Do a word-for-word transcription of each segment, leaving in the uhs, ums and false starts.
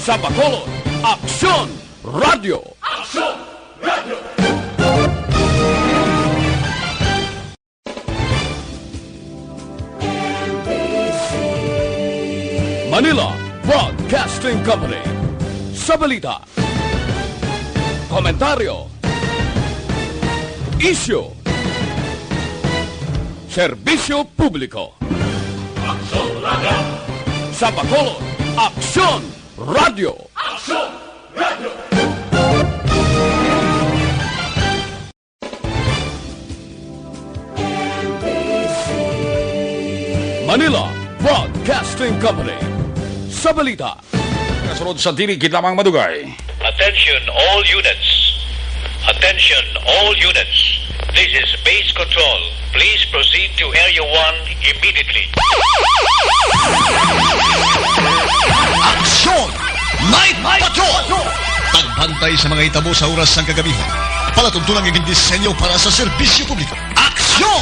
Sa Bacolod, Aksyon Radio. Aksyon Radio. Manila Broadcasting Company. Sa balita, komentaryo, isyu, serbisyo publiko. Aksyon Radio. Sa Bacolod, Aksyon Radio. Aksyon Radio. Manila Broadcasting Company. Sa balita. Kasunod sa dili gid lamang madugay. Attention all units. Attention all units. This is base control. Please proceed to Area one immediately. Aksyon! Night Patrol! Pagbantay sa mga hitabo sa oras sang kagabihan. Palatuntunan nga gindisenyo para sa serbisyo publiko. Aksyon!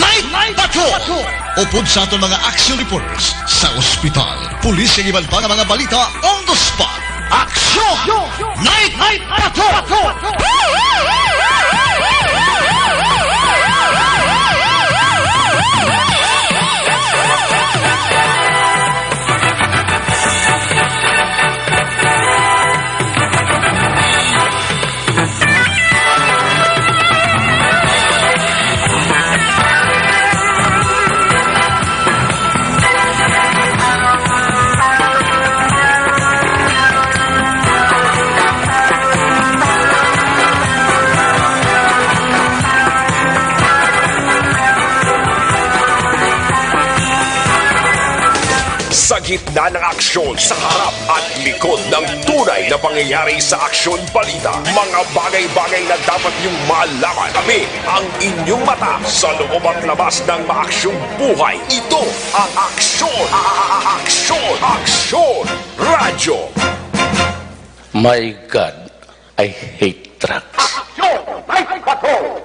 Night Patrol! Upod sa aton mga action reporters sa ospital, pulis, kag iban pa nga mga balita on the spot. Aksyon! Night Patrol! Sa gitna ng aksyon, sa harap at likod ng tunay na pangyayari sa Aksyon Balita, mga bagay-bagay na dapat niyong malaman. Kami ang inyong mata sa loob at labas ng maaksyong buhay. Ito ang Aksyon, a-, a-, a-, Aksyon, Aksyon Radyo. My God, I hate trucks. Aksyon! Night Patrol!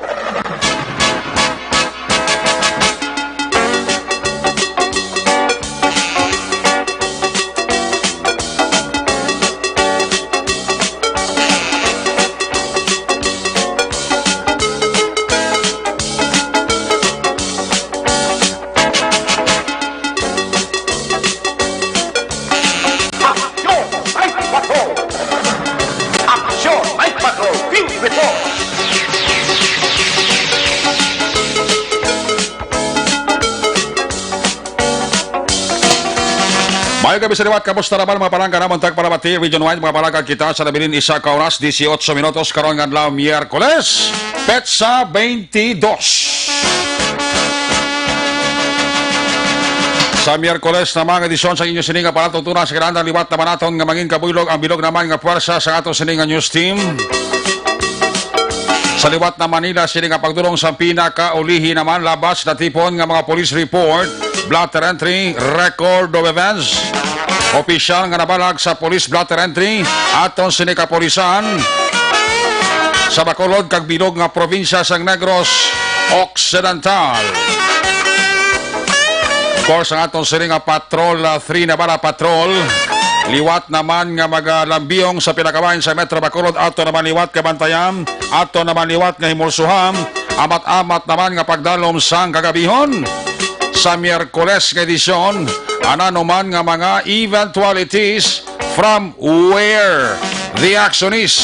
Aksyon! Night Patrol! Aksyon! Night Patrol! Field Report! Maayong gabi sa liwat. Kamusta naman, mga palangga namon tagpalamati region-wide, mga palangga kita sa nabilin isa ka oras, dieciocho minutos, karon nga adlaw, Miyerkules, petsa twenty-dos. Sa Miyerkules na mga edisyon sa inyo sini nga palatuntunan, sa kinahanglan liwat naman naton nga mangin kabuylog ang bilog naman nga puwersa sa ato sini nga news team. Sa liwat na Manila, sini nga pagdulong sa pinakaulihi naman, labas natipon nga mga police report, blotter entry, record of events, opisyal nga nabalag sa police blotter entry, aton sini kapulisan sa Bacolod kag bilog nga probinsya sang Negros Occidental. Of course, ang aton sini nga Patrol, ah, three Navarra Patrol, liwat naman nga magalambiyong sa pinakabahin sa Metro Bacolod, ato naman liwat kabantayan, ato naman liwat nga himulsuhan, amat-amat naman nga pagdalom sang kagabihon. Sa Miyerkules nga edisyon, anano man nga mga eventualities, from where the action is.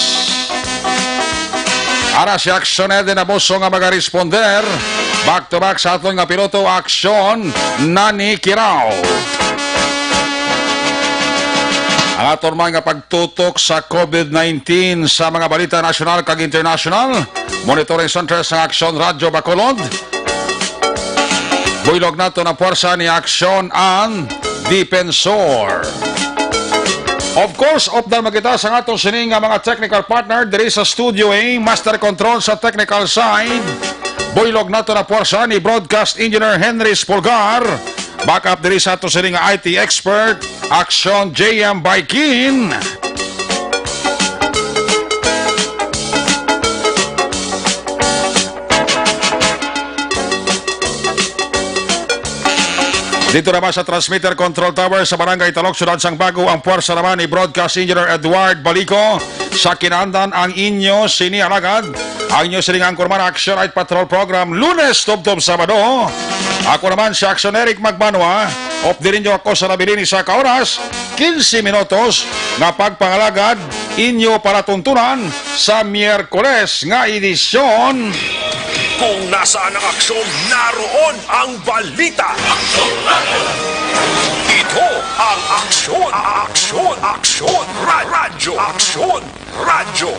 Ara si Aksyon Eden Abuso nga magaresponder. Back to back sa aton nga piloto, Aksyon Nani Kirao. Ang aton man nga pagtutok sa COVID nineteen sa mga balita nasyonal kag internasyonal. Monitoring Center sa Aksyon Radyo Bacolod. Buylog nato na puwersa ni Aksyon ang Defensor. Of course, updan man kita sa aton sini nga mga technical partner diri sa Studio A, Master Control sa technical side. Buylog nato na puwersa ni Broadcast Engineer Henry Spolgar. Backup diri sa ato sini nga I T expert, Aksyon J M Baikin. Dito naman sa transmitter control tower sa Barangay Talok, Siyudad sang Bago, ang puwersa naman ni Broadcast Engineer Edward Balico. Sa kinaandan ang inyo sini alagad, ang inyo sining anchorman, Action Night Patrol Program, Lunes tubtob Sabado. Ako naman si Action Eric Magbanwa. Updi ninyo ako sa nabilin isa ka oras, quince minutos nga pagpangalagad, inyo palatuntunan sa Miyerkules nga edisyon. Kung nasaan ang aksyon, naroon ang balita. Ito ang Aksyon, Aksyon, Aksyon, Ra-, Radyo, Aksyon, Radyo.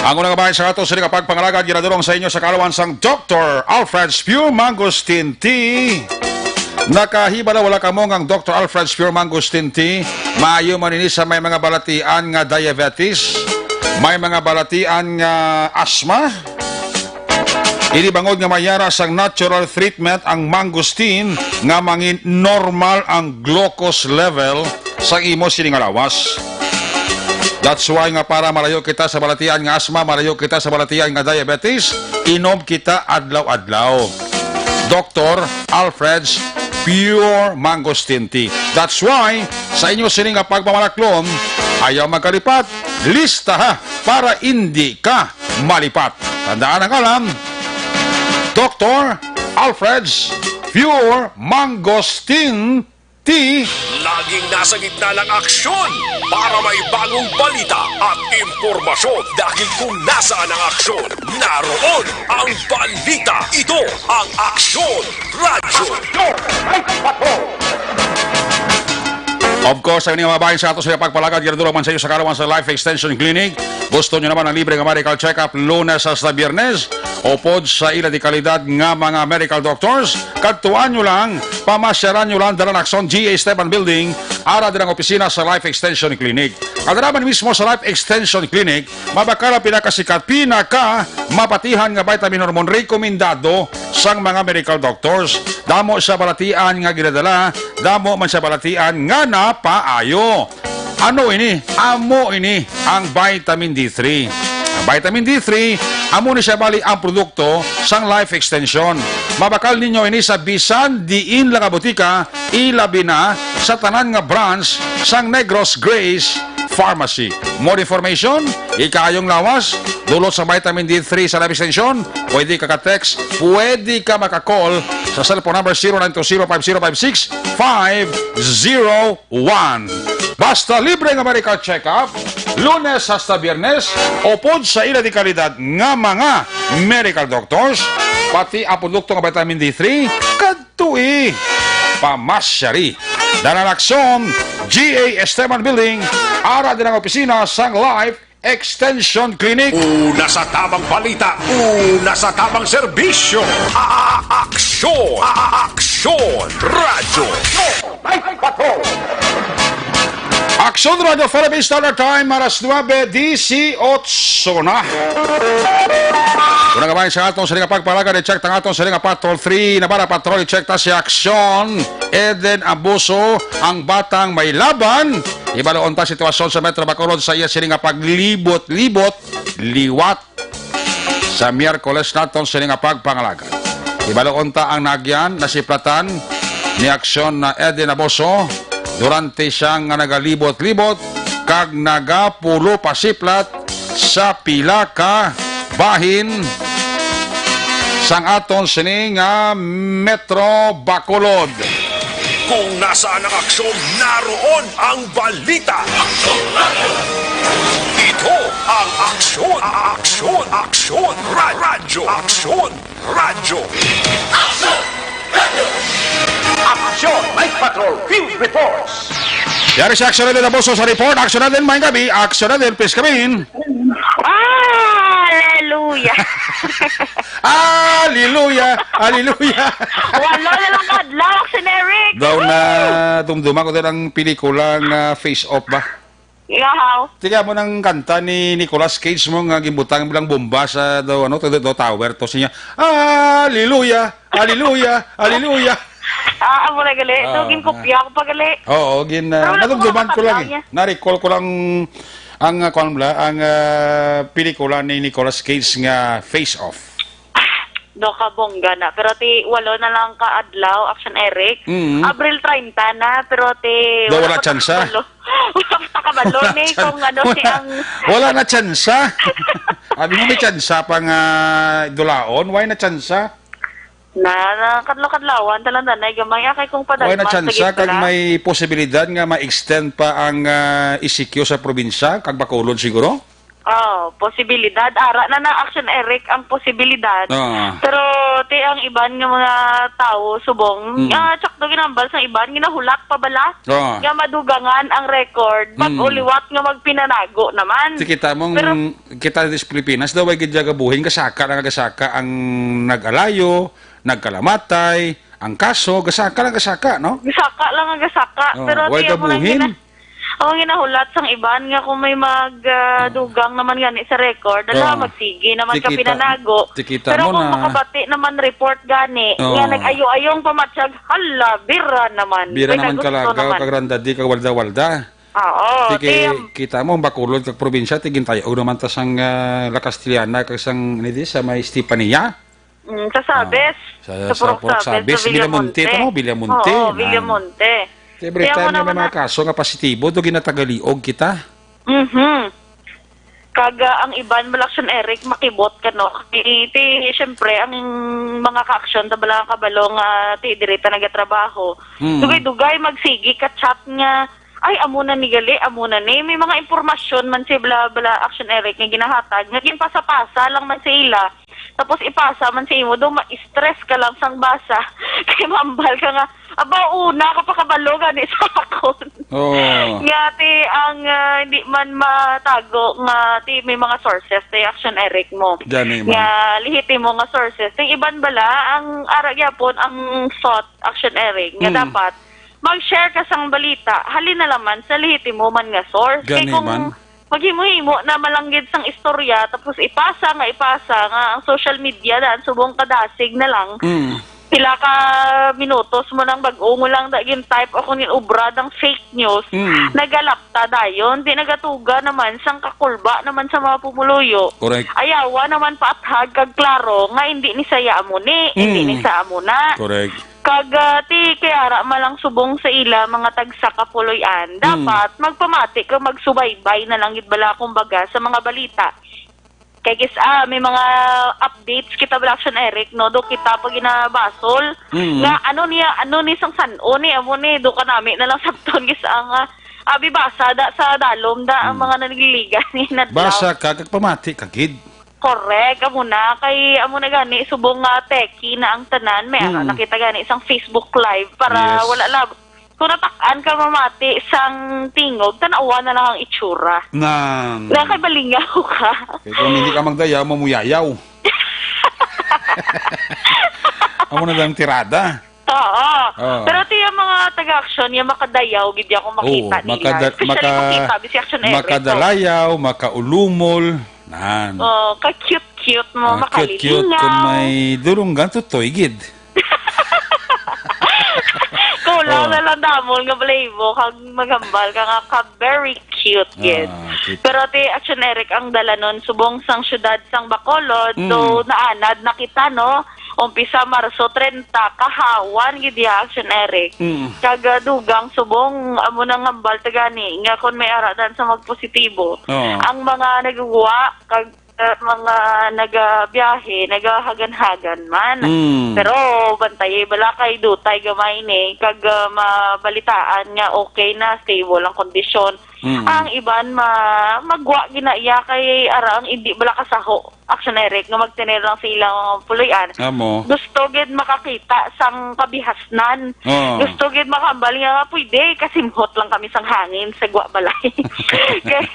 Ang unang bahin sa ato sini nga pagpangalagad ginadulong sa inyo sa kaalaman sang Doctor Alfred's Pure Mangosteen Tea. Nakahibalo wala kamo nga ang Doctor Alfred's Pure Mangosteen Tea maayo man ini sa may mga balatian nga diabetes, may mga balatian nga asthma? Ini bangod nga mayara sang natural treatment ang mangosteen nga mangin normal ang glucose level sa imo sini nga lawas. That's why nga para malayo kita sa balatian nga asma, malayo kita sa balatian nga diabetes, inom kita adlaw-adlaw. Doctor Alfred's Pure Mangosteen Tea. That's why sa inyo sini nga pagpamalaklom, ayaw magkalipat, lista ha, para indi ka malipat. Tandaan ang alam, Doctor Alfred's Pure Mangosteen Tea. Laging nasa gitna ng aksyon para may bagong balita at impormasyon. Dahil kung nasaan ang aksyon, naroon ang balita. Ito ang Aksyon Radyo. Of course, ang inyong mga bahin sa ato sa pagpalagad, ginadulong man sa iyo sa kaarawan sa Life Extension Clinic. Gusto nyo naman ang libre nga medical check-up Lunes hasta Biyernes, upod sa ila di kalidad nga mga medical doctors? Kadtuan nyo lang, pamasyaran nyo lang, Dalan Akson, G A Esteban Building, ara din ang opisina sa Life Extension Clinic. Kadaraman mismo sa Life Extension Clinic, mabakal ang pinakasikat, pinaka mapatihan nga vitamin hormone rekomendado sang mga medical doctors. Damo sa balatian nga ginadala, damo man sa balatian nga napaayo. Ano ini? Amo ini ang vitamin D three. Ang vitamin D three, amo ni siya bali ang produkto sang Life Extension. Mabakal ninyo ini sa bisan diin lang nga butika, ilabi na sa tanan nga branch sang Negros Grace Pharmacy. More information, ikaayong lawas, dulot sa vitamin D three sa Life Extension, pwede ka ka-text, pwede ka maka-call sa cellphone number zero nine two zero five zero five six five zero one. Basta libre nga medical check-up, Lunes hasta Biyernes, upod sa ila di kalidad nga mga medical doctors, pati ang produkto nga vitamin D three, kadtui, pamasyari. Dalan Akson, G A Esteban Building, ara din ang opisina sang Life Extension Clinic. Una sa tamang balita, una sa tamang serbisyo. A-, a-, aksyon, a-, a-, aksyon, radyo. Aksyon Radyo Philippines Standard Time, alas nuebe dieciocho na. Una nga bahin sa atong sini nga pagpalagad, i-check ta ang atong sini nga Patrol three, Navarra Patrol, i-check ta si Aksyon Eden Abuso, ang batang may laban. Ibaloon ta sitwasyon sa Metro Bacolod sa iya sini nga paglibot-libot, liwat sa Miyerkules naton sini nga pagpangalagad. Ibaloon ta ang naagyan, nasiplatan ni Aksyon na Eden Abuso durante siya nga nagalibot-libot kag nagapulo pasiplat sa pila ka bahin sang aton sini nga Metro Bacolod. Kung nasaan ang aksyon, naroon ang balita. Ito ang Aksyon, Aksyon, Aksyon, Ra-, Radyo, Aksyon, Radyo. Aksyon! Night Patrol Field Reports. Yari si Aksyon Eden Abuso sa report. Aksyon Eden, maayong gabi. Aksyon Eden, please come in. Ah, hallelujah. Hallelujah! Hallelujah! Walo na lang ka adlaw, Aksyon Eric. Daw na dumduma ko din ang pelikula nga Face Off ba? Ngahaw. Sige, amo nang kanta ni Nicolas Cage mo nga gimbutang bilang bomba sa daw, ano, to, daw tower to siya. Hallelujah! Hallelujah! Hallelujah! Ah, amo na gali. Ah, so, ginkopya ko pa gali. Oo, gin, ah, Pero wala ko nadumduman ko lang makakadlaw eh. Niya. Na-recall ko lang ang, ah, kuwan bala, ang, ah, pelikula ni Nicolas Cage nga Face Off. No, kabongga na. Pero ti walo na lang ka adlaw, Action Eric. Mm. Abril treinta na, pero ti Daw wala wala pa tsansa. Kabalo. Wala pa kabalo Wala ni tsan-, kung ano si wala, ang wala na tsansa. Abi mo may tsansa pa nga dulaon, why na tsansa? Na, na kadlaw-kadlawan, talang danay, gamay, akay kung Why na padalmas, tsansa, sige kag pala. May posibilidad nga ma-extend pa ang, ah, E C Q sa probinsya, kag Bacolod siguro? Oh, posibilidad. Ara na na, Action Eric, ang posibilidad. Ah. Pero, ti, ang iban nga mga tawo, subong, Mm. ah, tsakdo ginambal sa iban, ginahulat pa bala, Ah. nga madugangan ang record, bag-o Mm. liwat nga magpinanago naman. Ti kita mong, Pero kita dito sa Pilipinas, daw, ay gid gabuhin, gasaka lang, gasaka ang nag-alayo, nagkalamatay, ang kaso, gasaka lang, gasaka, no? Gasaka lang ang gasaka. Oh, Pero, way ti, amo nang gabuhin. gina-, Ang ginahulat sang iban nga kung may mag, ah, Oh. dugang naman gani sa record, ala, Oh. magsigi naman Ti ka kita, pinanago. Ti kita Pero mo kung na makabati naman report gani, Oh. nga nag-ayo-ayong pamatyag, hala, bira naman. Bira May naman kagusto kalagaw, naman. Kag randadi, kag walda-walda. Oo, Ti ki-, ti, um, kita mo, ang Bacolod kag probinsya, ti gintay-og naman ta sang, ah, La Castellana, kag sang, ano di, sa may Estefania. Mm, sa Sabes. Ah, sa, Sa sa Purok Purok Sabes, Sabes, sa Villamonte, Villamonte. Tamo, Villamonte, Oo, nan. Villamonte. Ti every Kaya time mo nga may naman mga na kaso nga positibo, do ginatagaliog kita. Mhm. Kag, ah, ang iban, Malaksyon Eric, makibot ka, no? Kay, ti, siyempre, ang mga ka-aksyon, tabala ang kabalo nga, ti, diri ta nagatrabaho. Mm. Dugay-dugay, magsigi ka chat nga, "Ay, amo na ni gali, amo na ni." May mga impormasyon man si bla, bla, Action Eric nga ginahatag, nga ginpasa-pasa lang man sa ila. Tapos ipasa man sa imo, do ma-stress ka lang sang basa. Kay mambal ka nga, "Aba, una ka pa kabalo gani sa akon." Oo. Nga ti ang, ah, hindi man matago nga ti may mga sources ti Action Eric mo. Gani man. Nga lehitimo nga sources. Ang iban bala, ang ara gyapon, ang thought, Action Eric, nga Mm. dapat mag-share ka sang balita, halin na laman sa lehitimo man nga source. Kay Gani kung man. maghimo-himo na malanggid sang istorya, tapos ipasa nga ipasa nga ang social media daan subong kadasig na lang. Mm. Pila ka minutos mo nang bag-o mo lang da gin-type o kung gin-obra dang fake news, Mm. nagalapta dayon, di nagatuga naman sang kakulba naman sa mga pumuluyo. Correct. Ayawa naman paathag kag klaro nga hindi ni saya amo ni, hindi Mm. ni sa amo na. Correct. Kag, ah, ti, kay ara man lang subong sa ila mga tagsa ka puloy-an, Mm. dapat magpamati kag magsubaybay na lang gid bala, kumbaga, sa mga balita. Kay gis-, ah, may mga updates kita bala, Action Eric, no? Do kita pa ginabasol Mm. nga ano niya, ano ni sang san-o ni, amo ni, do ka nami na lang sabton gis-, ang, ah, abi, basa da sa dalom da ang Mm. mga naniligan ni nadlaw. Basa ka, kag pamati ka gid. Correct, amo na. Kay amo na gani, subong nga techie na ang tanan. May ara Mm. na kita gani sang Facebook Live para Yes. wala lab-, kung natak-an ka mamati sang tingog, tan-awa na lang ang itsura. Nan. Nga kay balingaw ka. Kay kung hindi ka magdayaw, mamuyayaw. Amo na lang tirada. Oo. Oo. Pero ti ang mga taga-aksyon niya, makadayaw gid ako makita Oo, nila. makada-, Especially maka-, makita, bisi Action Eric, makadalayaw, makaulumol, nan. Oh, ka-cute-cute mo, Ah, cute-cute, makalingaw. Kung may dulunggan, tutoy gid. Kulang Oh. na lang damol nga balay mo, kag maghambal ka nga ka very cute, gid. Ah, cute. Pero ti Action Eric ang dalanon subong sang siyudad sang Bacolod, Mm. so naanad na kita, no? Umpisa Marso treinta, kahawan gid ya, Action Eric. Mm. Kag, ah, dugang subong, amo nang hambal ta gani, nga kon may ara dan sa magpositibo. Oo. Ang mga nagugwa, kag, ah, mga nagabiyahe, nagahagan-hagan man. Mm. Pero bantay, bala kay dutay gamay ni, kag, ah, mabalitaan nga okay na, stable ang kondisyon. Mm. Ang iban ma-, magwa gina iya kay ara ang hindi bala kasaho, Action Eric, nga magtener lang sa ilang puloy-an. Amo. Gusto gid makakita sang kabihasnan. Oo. Gusto gid makahambal nga pwede kasimhot lang kami sang hangin sa gwa balay. Kay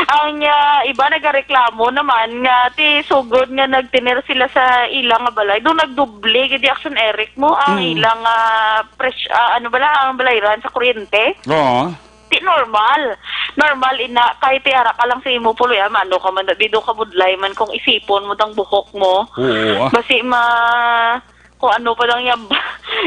ang, ah, iba nagareklamo naman nga ti sugod nga nagtener sila sa ila nga balay, do nagdoble gid, Action Eric, mo ang Mm. ilang, ah, pres-, ah, ano bala, ang balayran sa kuryente. Oo. Ti normal. Normal ina, kay ti ara ka lang sa imo puloy, ah, maano ka man, bido ka budlay man kung isipon mo dang buhok mo. Oo, ah. Basi ma-, kung ano pa lang yam-,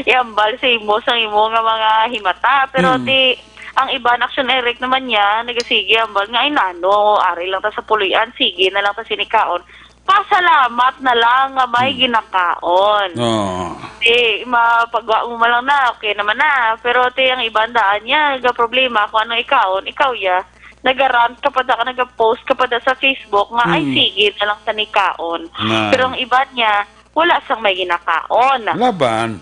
yambal sa imo, sa imo nga mga himata. Pero Mm. ti, ang iban, Action Eric, naman niya, nagasige yambal nga, "Ay, nano, ari lang ta sa puloy-an, sige na lang ta sini kaon." pasalamat na lang nga may Hmm. ginakaon. Oo. Di, mapagwa mo man lang na, okay naman na. Pero, ti, ang iban daan niya, ga problema kung anong ikaon, ikaw ya. Nagarant ka pa da, nagapost ka pa da sa Facebook nga, "Ay, Hmm. sige na lang sa nikaon." Na. Pero ang iban niya, wala sang may ginakaon. Laban.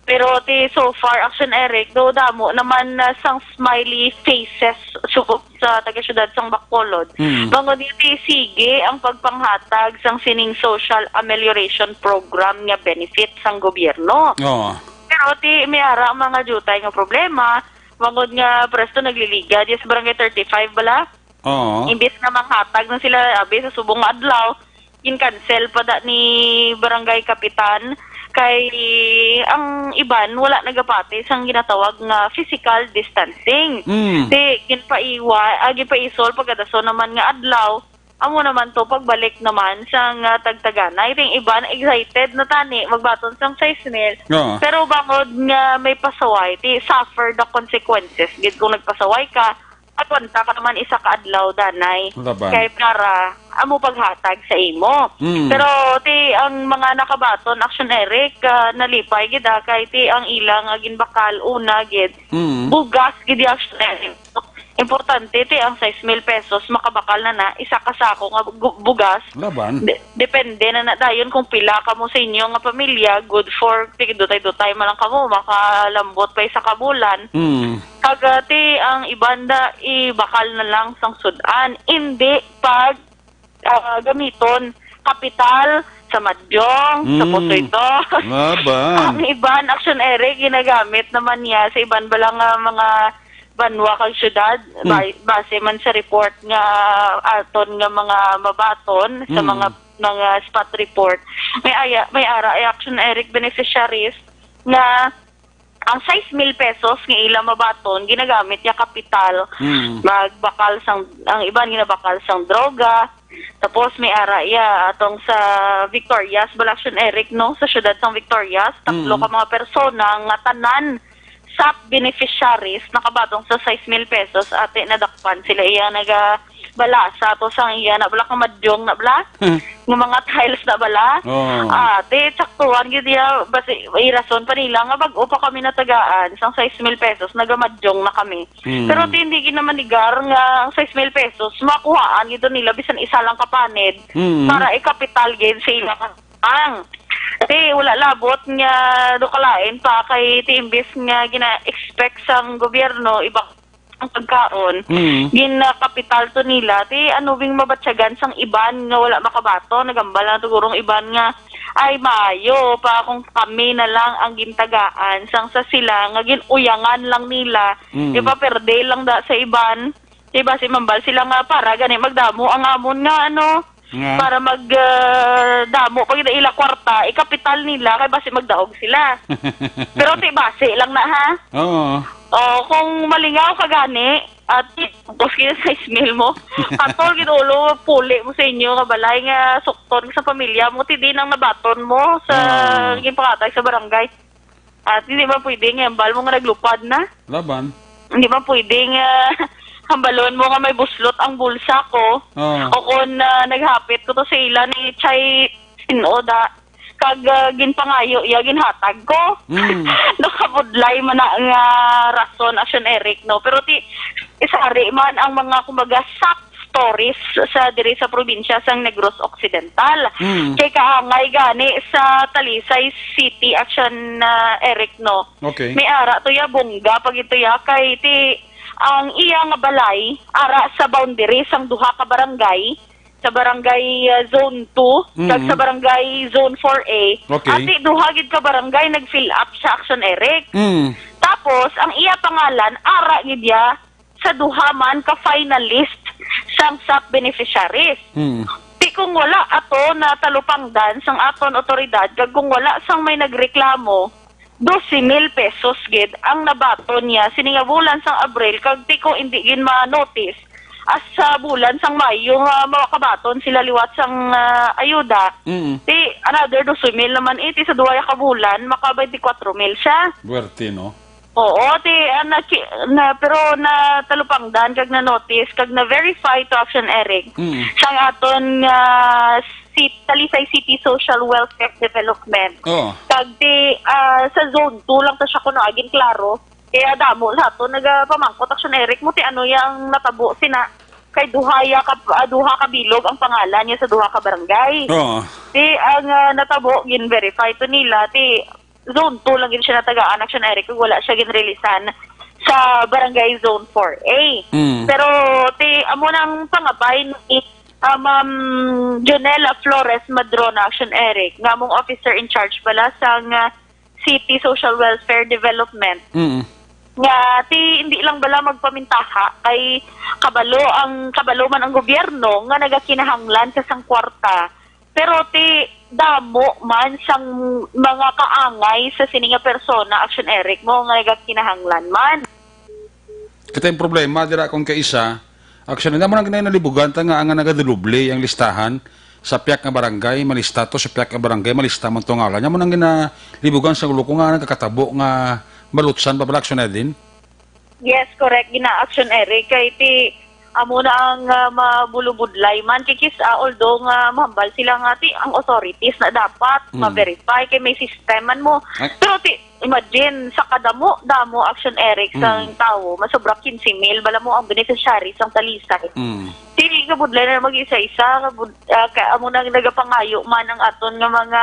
Pero ti so far, Action Eric, do damo naman na sang smiley faces subok sa taga-syudad sang Bacolod. Mm. Bangod nga ti sige ang pagpanghatag sang sining social amelioration program nga benefit sang gobyerno. Oo. Pero ti may ara ang mga diutay nga problema, bangod nga presto nagliliga diya sa Barangay thirty-five bala. Oo. Imbis nga manghatag na sila abi sa subong nga adlaw, gin-cancel pa da ni barangay kapitan kay ang iban wala nagapati sang ginatawag nga physical distancing. Mm. Di ginpaiwa, ah, ginpaisol pagkadason naman nga adlaw, amo naman to pagbalik naman sang, ah, tagtaganay. Ting iban excited na tani magbaton sang sais mil. Oo. Pero bangod nga may pasaway, ti suffer the consequences gid kung nagpasaway ka, aguanta ka naman isa ka adlaw, danay. Laban. Kay para amo paghatag sa imo. Mm. Pero ti ang mga nakabaton, Action Eric, ah, nalipay gid, ah, kay ti ang ila nga ginbakal una gid, Mm. bugas gid, Action Eric. Importante ti ang sais mil pesos makabakal na na isa ka sako nga bu-, bugas. Laban. De-, depende na na dayon kung pila kamo sa inyo nga pamilya, good for, ti, dutay-dutay man lang kamo, makalambot pa isa ka bulan. Mm. Kag, ah, ti ang iban da ibakal na lang sang sud-an. Indi pag, ah, gamiton kapital sa Madiong, sa Mm. Posoy dos. Laban. Ang iban, Action Eric, ginagamit naman niya sa iban bala nga mga banwa kag syudad. Mm. Ba-, base man sa report nga aton nga mga mabaton sa Mm. mga, mga spot report, may aya, may ara, ay, Action Eric beneficiaries nga ang sais mil pesos nga ila mabaton, ginagamit niya kapital. Mm. Magbakal sang, ang iban ginabakal sang droga. Tapos may ara iya atong sa Victorias, bala, Action Eric, no? Sa siyudad sang Victorias, tatlo Mm. ka mga persona nga tanan sap beneficiaries nakabaton sa sais mil pesos, ate, nadakpan sila iya naga balasa to sang iya na bala, kamadyong na bala, Hmm. nga mga tiles na bala. Oh. Ah, ti, saktuhan gyud iya, basi, may rason pa nila nga bag-o pa kami natagaan sang sais mil pesos, nagamadyong na kami. Hmm. Pero ti, hindi gid naman nigar nga ang sais mil pesos, makuhaan gid nila bisan isa lang ka paned Hmm. para ikapital gid sa ilang ang. Ti, wala labot nga dukalain pa kay ti imbis nga gina-expect sang gobyerno, iba ang pagkaon, Mm. ginakapital to nila. Ti ano bing mabatyagan sang iban nga wala makabaton? Nagambal na to gurong iban nga, "Ay, maayo pa kung kami na lang ang gintagaan, sang sa sila nga gin-uyangan lang nila." Mm. Ipaperde lang da sa iban. Di ba, si mambal sila nga para gani magdamo ang amon nga, ano, Nga? para mag, ah, damo pag ila kwarta, ikapital nila kay basi magdaog sila. Pero ti basi lang na, ha? Oo. Oh, kung malingaw ka gani, at tapos gid sa ismail mo, katol gid ulo, puli mo sa inyo nga balay nga sukton sa pamilya mo, ti di nang nabaton mo sa Oo. ginpakatag sa barangay. At hindi man pwede nga hambal mo nga naglupad na. Laban. Hindi man pwede nga hambalon mo nga may buslot ang bulsa ko. Oo. O kung, ah, naghapit ko to sa ila ni Chay Sinoda, kag, ah, ginpangayo iya, ginhatag ko. Mm. Nakabudlay man na nga rason, Action Eric, no? Pero ti, isari man ang mga, kumbaga, sap stories sa diri sa probinsya sang Negros Occidental. Hmm. Kay kaangay gani sa Talisay City, Action, ah, Eric, no? Okay. May ara to ya, bongga pa gid to ya, kay ti ang iya nga balay ara sa boundary sang duha ka barangay, sa barangay, ah, Zone two, kag Mhm. sa barangay Zone four A. Okay. Ati duha gid ka barangay nag-fill up sa, Action Eric. Hmm. Tapos ang iya pangalan ara gid ya sa duha man ka finalist sang sap beneficiaries. Hmm. Ti kung wala ato na talupangdan sang aton awtoridad, kag kung wala sang may nagreklamo, dose mil pesos gid ang nabaton niya sini nga bulan sang Abril, kag ti kung indi gid ma-notice, as sa bulan sang Mayo nga makabaton sila liwat sang, ah, ayuda, Mm. ti another dose mil naman iti sa duha ka bulan, maka twenty-four mil siya. Buwerte, no? Oo, ti, ah, naki-, na, pero natalupangdan kag na-notice kag na-verify to, Action Eric, Mm. sang aton nga si-, Talisay City Social Welfare Development. Oo. Kag ti, ah, sa Zone two lang ta siya kuno agin klaro. Kaya damo sa aton nagapamangkot, Action Eric, mo ti ano yang natabo sina kay duha ya ka, ah, duha ka bilog ang pangalan niya sa duha ka barangay. Oo. Ti ang, ah, natabo, gin-verify to nila, ti Zone two lang gid siya natagaan, Action Eric, kag wala siya ginreleasan sa Barangay Zone four A. Mm. Pero ti amo nang pangabay ni, ah, Ma'am Jonella Flores Madrona, Action Eric, nga among officer in charge bala sang, ah, City Social Welfare Development. Mm. Nga ti hindi lang bala magpamintaha kay kabalo ang, kabalo man ang gobyerno nga nagakinahanglan sa sang kwarta. Pero ti damo man sang mga kaangay sa sini nga persona, Action Eric, mo nga nagakinahanglan man. Kita yung problema dira kung kaisa, Action, amo nang ginay nalibugan ta nga ang nagadudoble ang listahan sa piyak nga barangay, malista to sa piyak nga barangay, malista man to nga ngalan. Amo nang ginalibugan sa ulo ko nga nagakatabo nga malutsan pa bala, Action Edin? Yes, correct. Gina-action, Eric. Kay ti, amo na ang, ah, mabulubudlay man. Kikis, ah, although nga mahambal sila nga ti, ang authorities na dapat Mm. ma-verify kay may system man mo. Ay. Pero ti, imagine, sa kadamo-damo, Action Eric, Mm. sang tawo, masobra quince mil, bala mo ang beneficiary sang Talisay. Mm. Ti, kabudlay na mag-isa-isa, kabud-, ah, ka, amo na nagapangayo man ang aton nga mga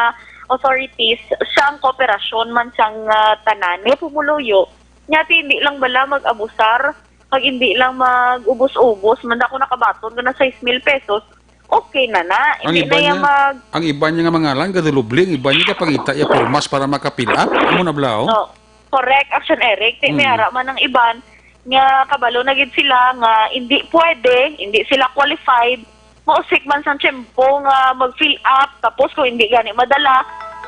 authorities sang kooperasyon man sang, ah, tanan nga pumuluyo. Nya ti hindi lang bala mag-abusar, kag hindi lang mag-ubos-ubos man ako nakabaton nga na sais mil pesos, okay na na. Ang Hindi iba na niya, yung mag ang iba niya nga mga lang, gaduloble, ang iba niya kapangita iya pormas para maka-fill up. Amo na bala, oh. Oh, correct, Action Eric. Ti may Mm. ara man ang iban nga kabalo na gid sila nga hindi pwede, hindi sila qualified, mausik man sang tiyempo nga mag-fill up, tapos kung hindi gani madala,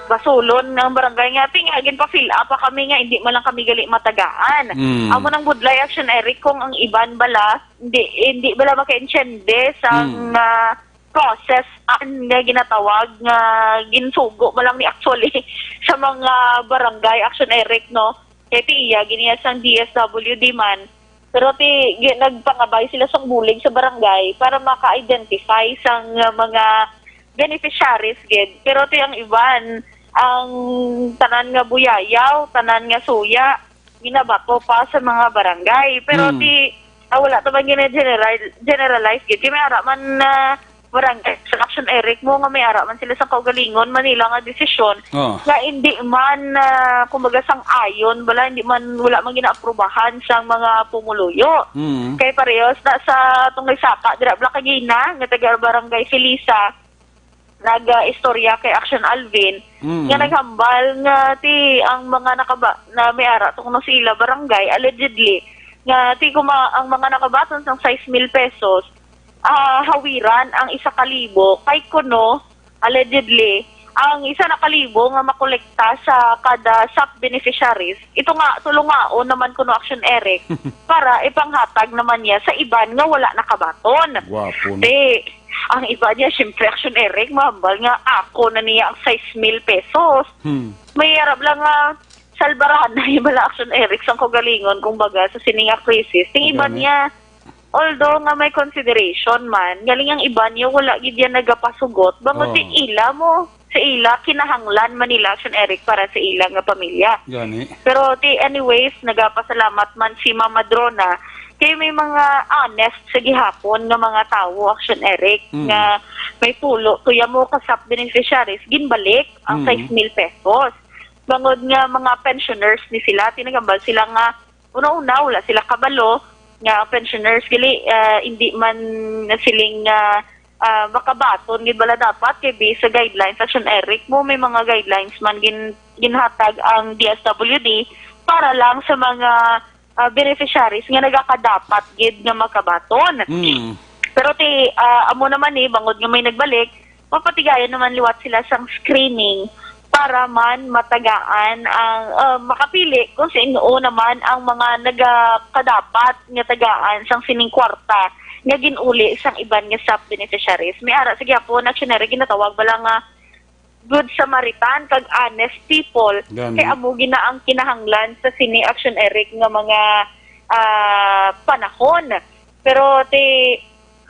basulon ng barangay nga, "Ti nga, ginpa-fill up pa kami nga, hindi man lang kami gali matagaan." Mm. Amo nang budlay, Action Eric, kung ang iban bala, hindi, hindi bala makaintiende sa Mm. nga process an nga ginatawag nga ginsugo mo lang ni actually sa mga barangay, Action Eric, no? Kay ti iya, giniya sang D S W D man, pero ti, gi-, nagpangabay sila sang bulig sa barangay para maka-identify sang, uh, mga beneficiaries gid. Pero ti ang iban, ang tanan nga buyayaw, tanan nga suya, ginabato pa sa mga barangay. Pero Hmm. ti, ah, wala ta man gina-general-, generalize gid. Kay may ara man na barangay sa Action Eric mo nga may ara man sila sa kaugalingon, Manila nga desisyon Oh. nga hindi man, ah, kumbaga, sang-ayon, wala, hindi man, wala man ginaaprubahan sang mga pumuluyo. Mm. Kay parehas na sa tungay saka, dira bala kagina, nga taga Barangay Felisa, nag-istorya kay Action Alvin, Mm. nga naghambal nga ti ang mga nakaba-, na may ara tungno sa ila barangay, allegedly, nga ti kuma ang mga nakabaton sang sais mil pesos, ah, hawiran ang isa ka libo, kay kuno, allegedly, ang isa na ka libo nga makolekta sa kada sap beneficiaries, ito nga, tulungaon naman kuno, Action Eric, para ipanghatag naman niya sa iban nga wala nakabaton. Gwapo, no? Ti, ang iba niya, siyempre, Action Eric, mahambal nga ako na niya ang sais mil pesos. Hmm. May arab lang nga salbaranay bala, Action Eric, sang kaugalingon, kumbaga, sa sini nga crisis. Ting iba Gani. niya, although nga may consideration man, galing ang iba niya, wala gid yan nagapasugot. Bangod Oh. ti ila mo, sa ila, kinahanglan man nila, Action Eric, para sa ila nga pamilya. Gani. Pero ti, anyways, nagapasalamat man si Mama Drona kay may mga honest sa gihapon nga mga tawo, Action Eric, Mm. nga may pulo tuya mo ka sap beneficiaries, ginbalik ang Mm. sais mil pesos. Bangod nga mga pensioners ni sila, ti naghambal sila nga una-una, wala sila kabalo nga ang pensioners gali, ah, hindi man na siling, ah, ah, makabaton gid bala dapat kay based sa guidelines, Action Eric mo, may mga guidelines man gin-, ginhatag ang D S W D para lang sa mga, ah, beneficiaries nga nagakadapat gid nga makabaton. Mm. Pero ti, ah, amo naman ni, bangod nga may nagbalik, mapatigayon naman liwat sila sang screening para man matagaan ang, ah, makapili kung sino naman ang mga nagakadapat nga tagaan sang sining kwarta nga ginuli sang iban nga sap beneficiaries. May ara sa gihapon, Action Eric, ginatawag bala nga good Samaritan kag honest people. Gani. Kay amo gina ang kinahanglan sa sini, Action Eric, nga mga, ah, panahon. Pero ti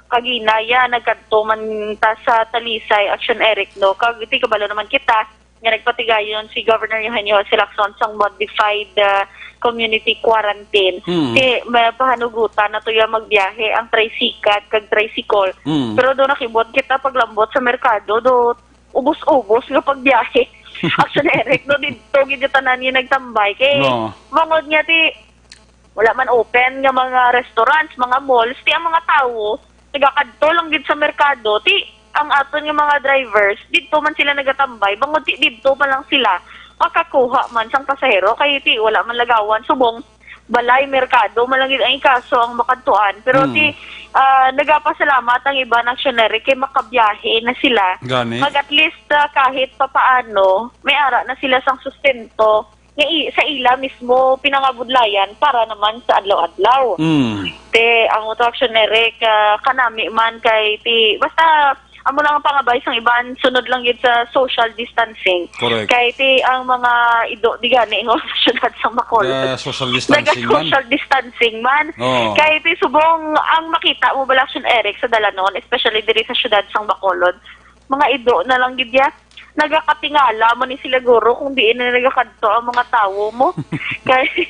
kaginaya nagkadto man ta sa Talisay, Action Eric, no? Kag ti kabalo naman kita nga nagpatigayon si Governor Eugenio Jose Lacson sang modified, ah, community quarantine. Hmm. Ti mapahanugutan na to ya magbiyahe ang tricycle kag tricycle. Hmm. Pero do nakibot kita paglambot sa merkado, do ubos-ubos nga pagbiyahe. Action Eric, no, didto gid tanan nga nagtambay. Kay, no, bangod nga ti, wala man open nga mga restaurants, mga malls, ti ang mga tawo, nagakadto lang gid sa merkado, ti ang aton nga mga drivers, didto man sila nagatambay, bangod ti didto pa lang sila makakuha man sang pasahero, kay ti wala man lagawan, subong balay, merkado man lang gid ang ikaso ang makadtuan. Pero, hmm, ti, ah, nagapasalamat ang iban, Action Eric, kay makabiyahe na sila. Gani. Mag at least, ah, kahit papaano, may ara na sila sang sustento nga i-, sa ila mismo pinangabudlayan para naman sa adlaw-adlaw. Hmm. Ti, ang ato, Action Eric, ah, kanami man kay ti, basta amo lang ang pangabay sang iban, sunod lang gid sa social distancing. Correct. Kay ti ang mga ido di gani, no, sa syudad sang Bacolod. The social distancing man. Naga-social distancing man. Oo. Kay ti subong ang makita mo bala, Action Eric, sa dalanon, especially diri sa syudad sang Bacolod, mga ido na lang gid ya. Nagakatingala man ni sila, guro, kung diin na nagakadto ang mga tawo mo. Kay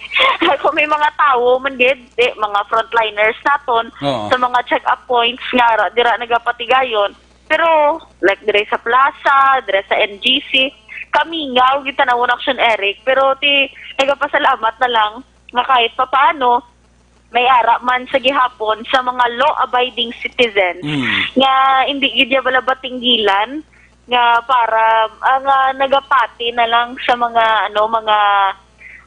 kung may mga tawo man gid, di, mga frontliners naton, oo, sa mga check-up points nga ra-, dira nagapatigayon. Pero, like, dire sa plaza, dire sa N G C, kamingaw gid tan-awon, Action Eric. Pero ti, nagapasalamat na lang nga kahit papaano, may ara man sa gihapon sa mga law-abiding citizens, mm, nga hindi gid ya bala batinggilan nga para, ah, nga nagapati na lang sa mga, ano, mga,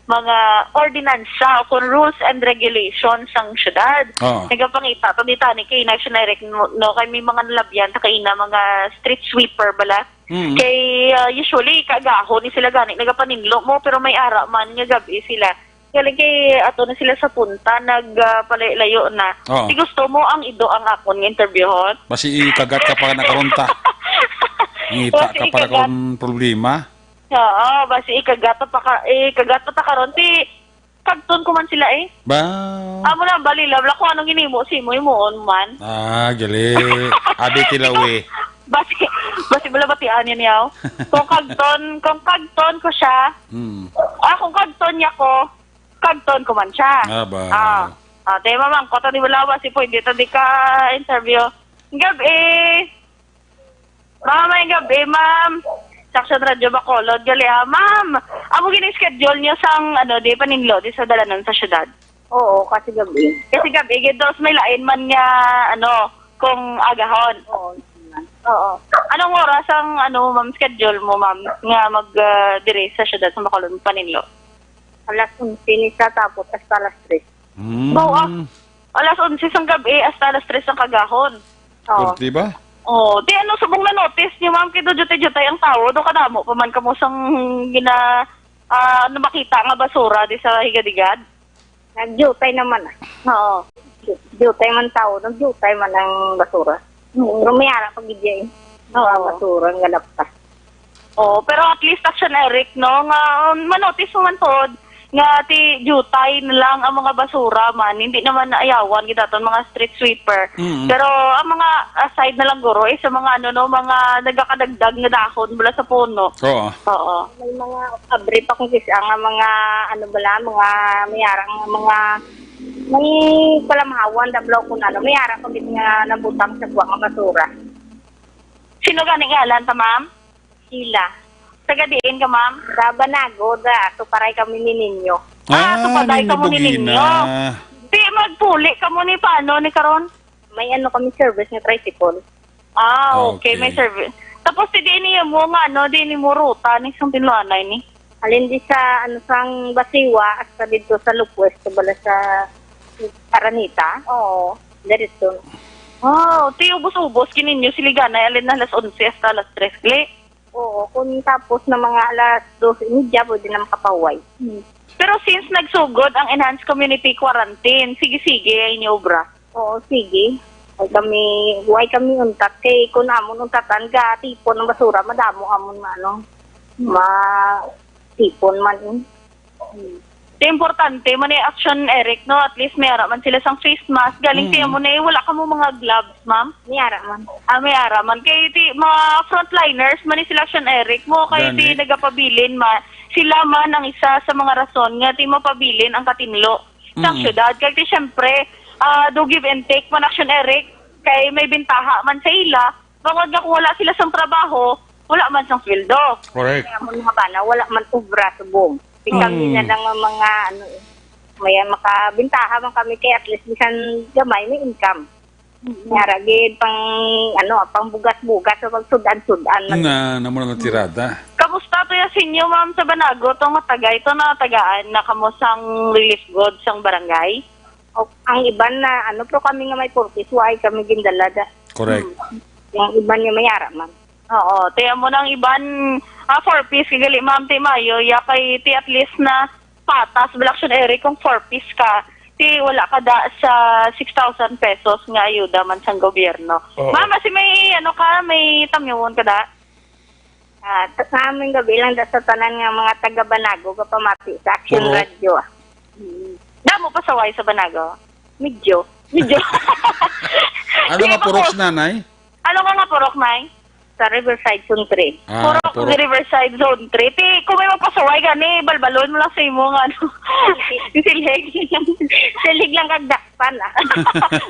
mga ordinansa o kon rules and regulations sang syudad. Oo. Nagapangita to ni tani kay Action Eric, no, no, kay may mga nalabyan ta kaina, mga street sweeper bala. Mm. Kay, ah, usually, kaagahon ni sila gani nagapaninlo mo, pero may ara man nga gab-i sila. Galing kay ato na sila sa punta, nag, ah, palayo-layo na. Oo. Ti gusto mo ang ido ang akon nga interviewhon? Basi ikagat ka pa na karon ta. Ngita, basi ka pa na ikagat. Karon problema. Oo, basi ikagat pa ka, ikagat pa ta karon. Ti kagton ko man sila, eh. Ba? Amo na, bali lang, wala ko anong ginimo, si mo, himuon man. Ah, gali. Abi tilawi. Basi, basi bala batian yan, yaw. Kung kagton, kung kagton ko siya, hmm, ah, kung kagton niya ko, kagton ko man siya. Ah, ba? Ah, ah, te, mamang, kota ni Bulawa, si po, hindi ta di ka interview. Gab-i. Ma'am, may gab-i, ma'am. Sa Action Radio Bacolod, gali, ah. Ma'am, amo gini schedule niyo sang, ano, di paninlo, di sa dalanan sa syudad? Oo, kasi gab-i. Kasi gab-i, gid, dos may lain man nga, ano, kung agahon. Oo, ma'am. Oo. Anong oras ang, ano, ma'am, schedule mo, ma'am, nga mag, ah, diri sa syudad sa Bacolod, paninlo? Alas onse ni sa tapos hasta alas tres. Mm. Baw, ah, alas onse sang gab-i hasta alas tres sang kagahon. Oo. Pwerte ba? Oh, di ano, subong na notice niyo, ma'am, kay do jutay-jutay ang tawo, do kadamo pa man kamo sang gina-, ah, ano, makita nga basura di sa higad-higad? Nagjutay naman, ah. Oo. Ju-, jutay man tawo, nagjutay man ang basura. Mm. Pero may ara pa gid, eh. Oo. Mga basura nga lapta. Oh, pero at least, Action Eric, no, nga, um, manotice mo man pod nga ti jutay na lang ang mga basura man, hindi naman naayawan gid aton mga street sweeper. Mm. Pero ang mga aside na lang, guro, eh, sa mga, ano, no, mga nagakadagdag nga dahon mula sa puno. Oo. Oo. May mga abri pa kung kis-a nga mga, ano bala, mga may arang mga, may kalamhawan, dablaw kung ano, may ara pa gid nga nabutang sa kuha nga basura. Sino gani ngalan ta, ma'am? Sheila. Taga diin ka, ma'am? Sa Banago, da. Suparay kami ni Ninyo. Ah, Ah, suparay Ninyo kamo ni Bugina. Ninyo. Di magpuli kamo ni paano ni karon? May ano kami service nga tricycle. Ah, okay, may Okay. service. Tapos, ti diin niyo mo nga, ano, diin niyo mo ruta ni sang Tinluanay ni? Alin di sa, ano, sang Basiwa, hasta dito sa Lupues, sa bala sa Aranita. Oo. Diretso. Oh, ti ubos-ubos, gininyo siliganay, alin na alas onse hasta alas tres, gali? Oo, kung tapos na mga alas dos y media, pwede na makapahuway. Hmm. Pero since nagsugod ang enhanced community quarantine, sige-sige ang inyo obra? Oo, sige. Ay kami, way kami untat kay kun amon untatan ka tipon ang basura, madamo amon nga ano, ma tipon man, eh. Ti importante man ni Action Eric, no? At least may ara man sila sang face mask. Galing Mm. tiya mo na eh, wala ka mo mga gloves, ma'am? May ara man. Ah, may ara man. Kay ti, mga frontliners man ni sila Action Eric mo, kay Gani. ti nagapabilin man. Sila man ang isa sa mga rason nga ti mapabilin ang katinlo sa Mm. syudad. Kay ti, syempre, ah, do give and take man Action Eric, kay may bintaha man sa ila. Bangod nga kung wala sila sang trabaho, wala man sang sweldo. Correct. Kaya mo mga bana, wala man obra subong. Di kami Mm. na lang ang mga, ano, eh, may makabintaha man kami kay at least bisan gamay may income. Nga ra gid pang, ano, pang bugas-bugas o pag sud-an-sud-an man. Na, namo na tirada. Kamusta to ya sinyo, ma'am, sa Banago? To nga taga, ito na tagaan na kamo sang relief goods sang barangay? O, ang iban na, ano, pero kami nga may purpose, why kami gindala da. Correct. Hmm. Ang iban nga may ara man. Oo, ti amo nang iban, ah, four Ps kagali, ma'am, ti mayo, ya kay ti at least na patas, bala Action Eric, kung four Ps ka, ti wala ka da sa six thousand pesos nga ayuda man sang gobyerno. Oo. Ma'am, asi may, ano ka, may tamyawon ka da? Ah, ta-, sa aming gabi lang da sa tanan nga mga taga Banago, kapamati sa Action Puro. Radio, ah. Mm. Damo pasaway sa Banago? Medyo. Medyo. Ano Sige, nga purok, Pako. Nanay? Ano nga nga purok, Nay? Sa Riverside Zone three. Ah, Purok purok. Riverside Zone three. Ti, kung may magpasaway gani, balbalon mo lang sa imo nga, ano. Silhig. Silhig lang kag dakpan, ah.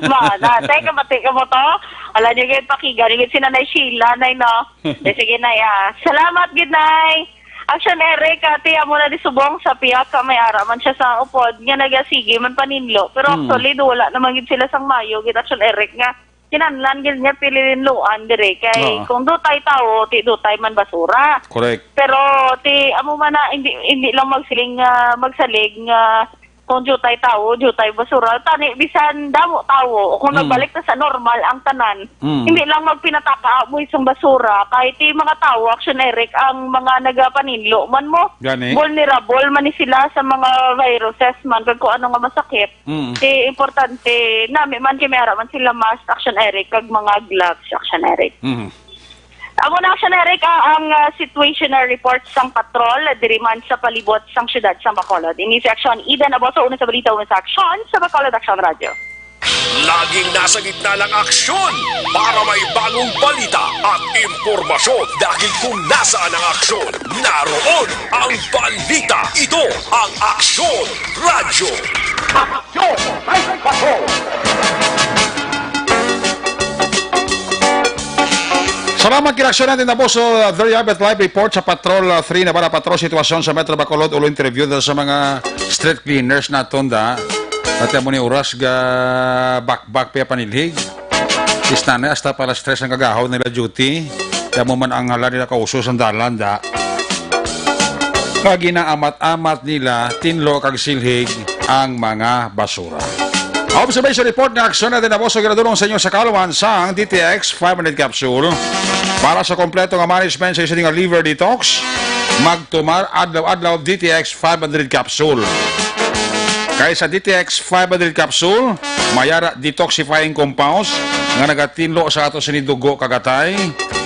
Ma, na, tay, kamati ka mo to? Ala, niyo gid, pakiga, niyo gid si Nanay Sheila, Nay, no? Eh, sige, Nay, ah. Salamat gid, Nay. Action Eric, ati, amo na di subong sa pihak ka may ara man siya sa upod nga nagasigi man paninlo. Pero Hmm. actually, do, wala naman gid sila sang mayo gid, Action Eric, nga kinahanglan gid nga pililinluan dire kay Oo. kung dutay tawo, ti dutay man basura. Correct. Pero ti amo man na, hindi, hindi lang magsiling nga magsalig nga kung dutay tawo, dutay basura. Tani bisan damo tawo, o kung Mm. nagbalik na sa normal ang tanan, Mm. hindi lang magpinataka mo isang basura kay ti mga tawo, Action Eric, ang mga nagapaninlo man mo. Gani. Vulnerable man ni sila sa mga viruses man kag kung ano nga masakit. Mm. Ti importante, nami man kay may ara man sila mask, Action Eric, kag mga gloves, Action Eric. Mm. Amo na, Action Eric, ah, ang, ah, situational report sang patrol diri man sa palibot sang siyudad sa Bacolod. Ini si Action Eden Aboso, una sa balita, una sa aksyon sa Bacolod Action Radio. Laging nasa gitna ng aksyon para may bagong balita at impormasyon, dahil kung nasaan ang aksyon, naroon ang balita. Ito ang Aksyon Radyo. Aksyon! Ay, ay, patrol! Salamat, kinaksyon natin na po. So, uh, there you have it, live report sa Patrol, uh, three, Navarra Patrol, sitwasyon sa Metro Bacolod, ulo interview dahil sa mga street cleaners naton da. At mo ni oras ga bakbak pa panilhig. Isna na, hasta pa alas tres ang kagahaw nila duty. Kaya mo man ang hala nila kauso sa dalan da. Nga ginaamat-amat nila, tinlo kag silhig ang mga basura. Observation report nga aksyon natin na po sa ginadulong sa inyo sa kaluman sang D T X five hundred capsule. Para sa kompleto nga management sa isa nga liver detox, magtumar adlaw-adlaw D T X five hundred capsule. Kay sa D T X five hundred capsule, may ara detoxifying compounds nga nagatinlo sa ato sini dugo kag atay.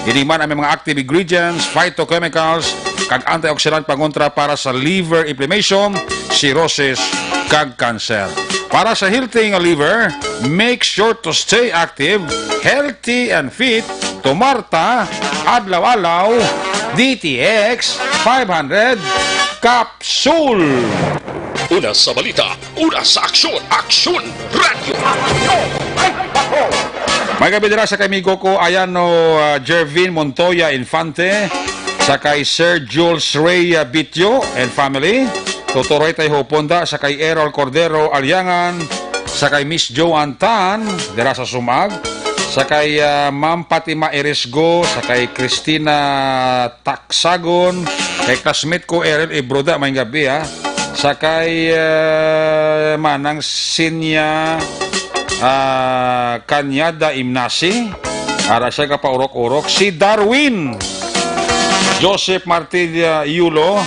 Ini man ang may mga active ingredients, phytochemicals, kag antioxidant pangontra para sa liver inflammation, cirrhosis, kag cancer. Para sa healthy nga liver, make sure to stay active, healthy, and fit. Tumarta, adlaw-adlaw, D T X five hundred Capsule. Una sa balita, una sa aksyon, Aksyon Radyo. May gabi dira sa kay amigo ko, Ayano, ah, Jervin Montoya Infante, sa kay Sir Jules Rey, ah, Bitio and family, Toto Roy Tayhopon da, sa kay Errol Cordero Aliangan, sa kay Miss Joan Tan, dira sa Sumag, sa kay, ah, Ma'am Fatima Eresgo, sa kay Christina Taksagon, kay classmate ko, Errol Ibroda, may gabi, ha. Sa kay, eh, Manang Sinya, ah, Kanyada Imnasi, ara siya kapaurok-urok. Si Darwin Joseph Martilla Yulo,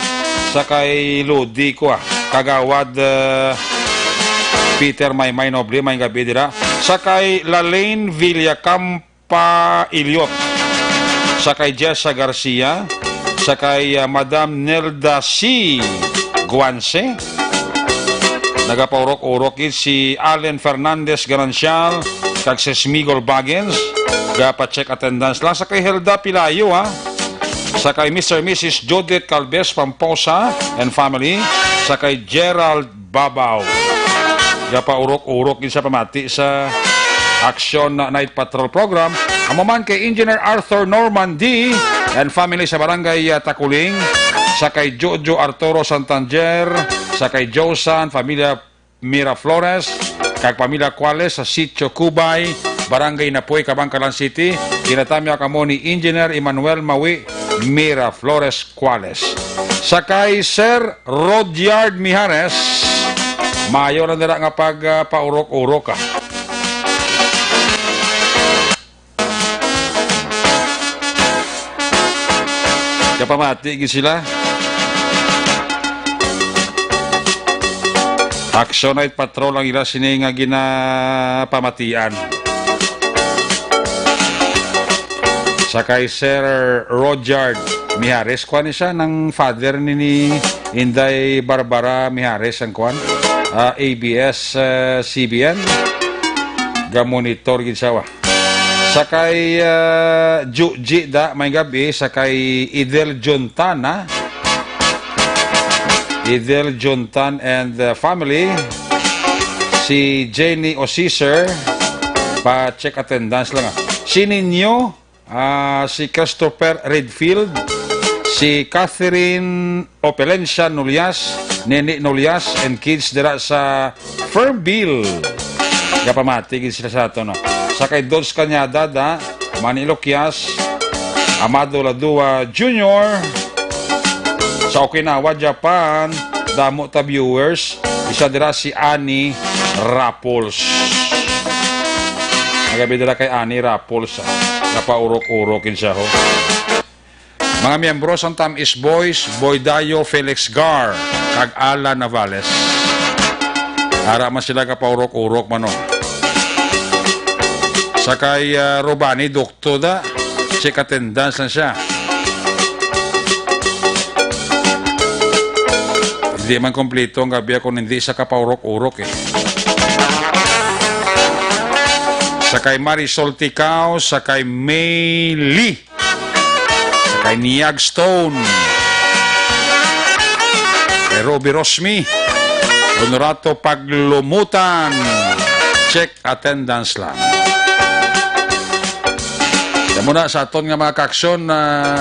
sa kay Lodi ko, ah. Kagawad, eh, Peter Maymay Noble, may gabi dira. Sa kay Lalaine Villacampa Iliot. Sa kay Jessa Garcia. Sa kay, ah, Madam Nelda C. Guanse. Nagapaurok-urok gid si Allen Fernandez Ganancial kag si Smigol Baggins. Gapa-check attendance lang sa kay Helda Pilayo, ha. Sa kay Mister Missus Judith Calves Pamposa and family. Sa kay Gerald Babaw. Gapaurok-urok gid sa pamati sa Action Night Patrol Program. Amo man kay Engineer Arthur Norman D. and family sa Barangay, ah, Taculing, sa kay Jojo Arturo Santander, sa kay Josan, pamilya Miraflores, kag pamilya Cuales sa Sitio Cubay, Barangay Napoy, Kabankalan City. Ginatamya kamo ni Engineer Emmanuel Mawi Miraflores Cuales. Sa kay Sir Rodyard Mijares, maayo lang dira nga pag, ah, paurok-urok, ah. Kapamati gid sila. Action Night Patrol ang ila sini nga ginapamatian. Sa kay Sir Rodyard Mijares, kuan ni siya, nang father ni, ni Inday Barbara Mijares ang kuan, ah, A B S, ah, C B N. Ga-monitor gid siya, wa. Sa kay, ah, Juji da, may gabi, sa kay Idel Juntana. Idel Juntan and, ah, family. Si Jenny Osiser, pa-check attendance lang, ah. Si Ninyo, ah, si Christopher Redfield, si Catherine Opelencia Nolias, Nene Nolias, and kids dira sa Fernville. Gapamati gid sila sa ato, no? Sa kay Dodge Cañada, da, Manny Loquias, Amado Ladua Junior, sa Okinawa, Japan, damo ta viewers. Isa dira si Annie Rapols. Magabi dira kay Annie Rapols, ah. Napaurok-urok gid siya, ho. Mga miyembro sang Tamis Boys, Boy Dayo, Felix Gar, kag Alan Navales. Ara man sila kapaurok-urok man, oh. Sa kay, ah, Robani Docto da, check attendance lang siya. Hindi man kompleto ang gabi kung hindi sa kapaurok-urok, eh. Sa kay Marisol Ticao, sa kay May Lee. Sa kay Niag Stone. Kay Ruby Rosmi. Honorato Paglumutan. Check attendance lang. Yan muna sa aton nga mga kaaksyon na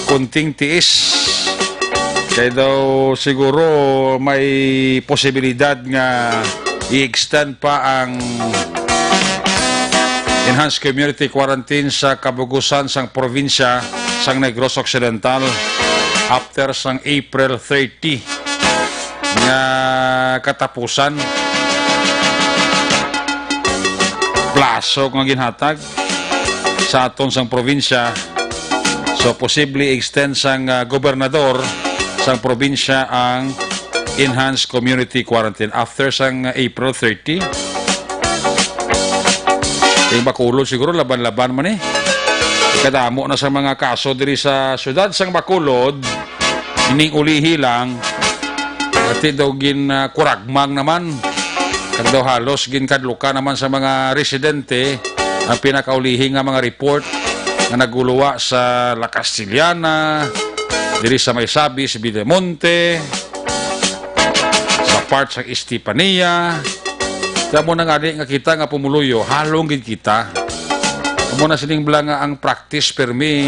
kunting tiis. Kay daw siguro may posibilidad nga i-extend pa ang enhanced community quarantine sa kabugusan sang probinsya sang Negros Occidental after sang April thirty nga katapusan. Plaso nga ginhatag sa aton sang probinsya. So, posible extend sang, ah, gobernador sang probinsya ang enhanced community quarantine after sang, ah, April thirty. Ang Bacolod siguro laban-laban man, eh. Kadamo na sa mga kaso diri sa siyudad sang Bacolod, ining ulihi lang, pati daw gin, ah, kuragmang naman. Kag daw halos ginkadlukan naman sa mga residente ang pinakaulihi nga mga report nga naguluwa sa La Castellana, diri sa may Sabis, Videmonte, sa part sa Estepania. Kaya mo na nga di nga kita nga pumuluyo, halong gid kita. Amo na sining bala nga ang practice permi,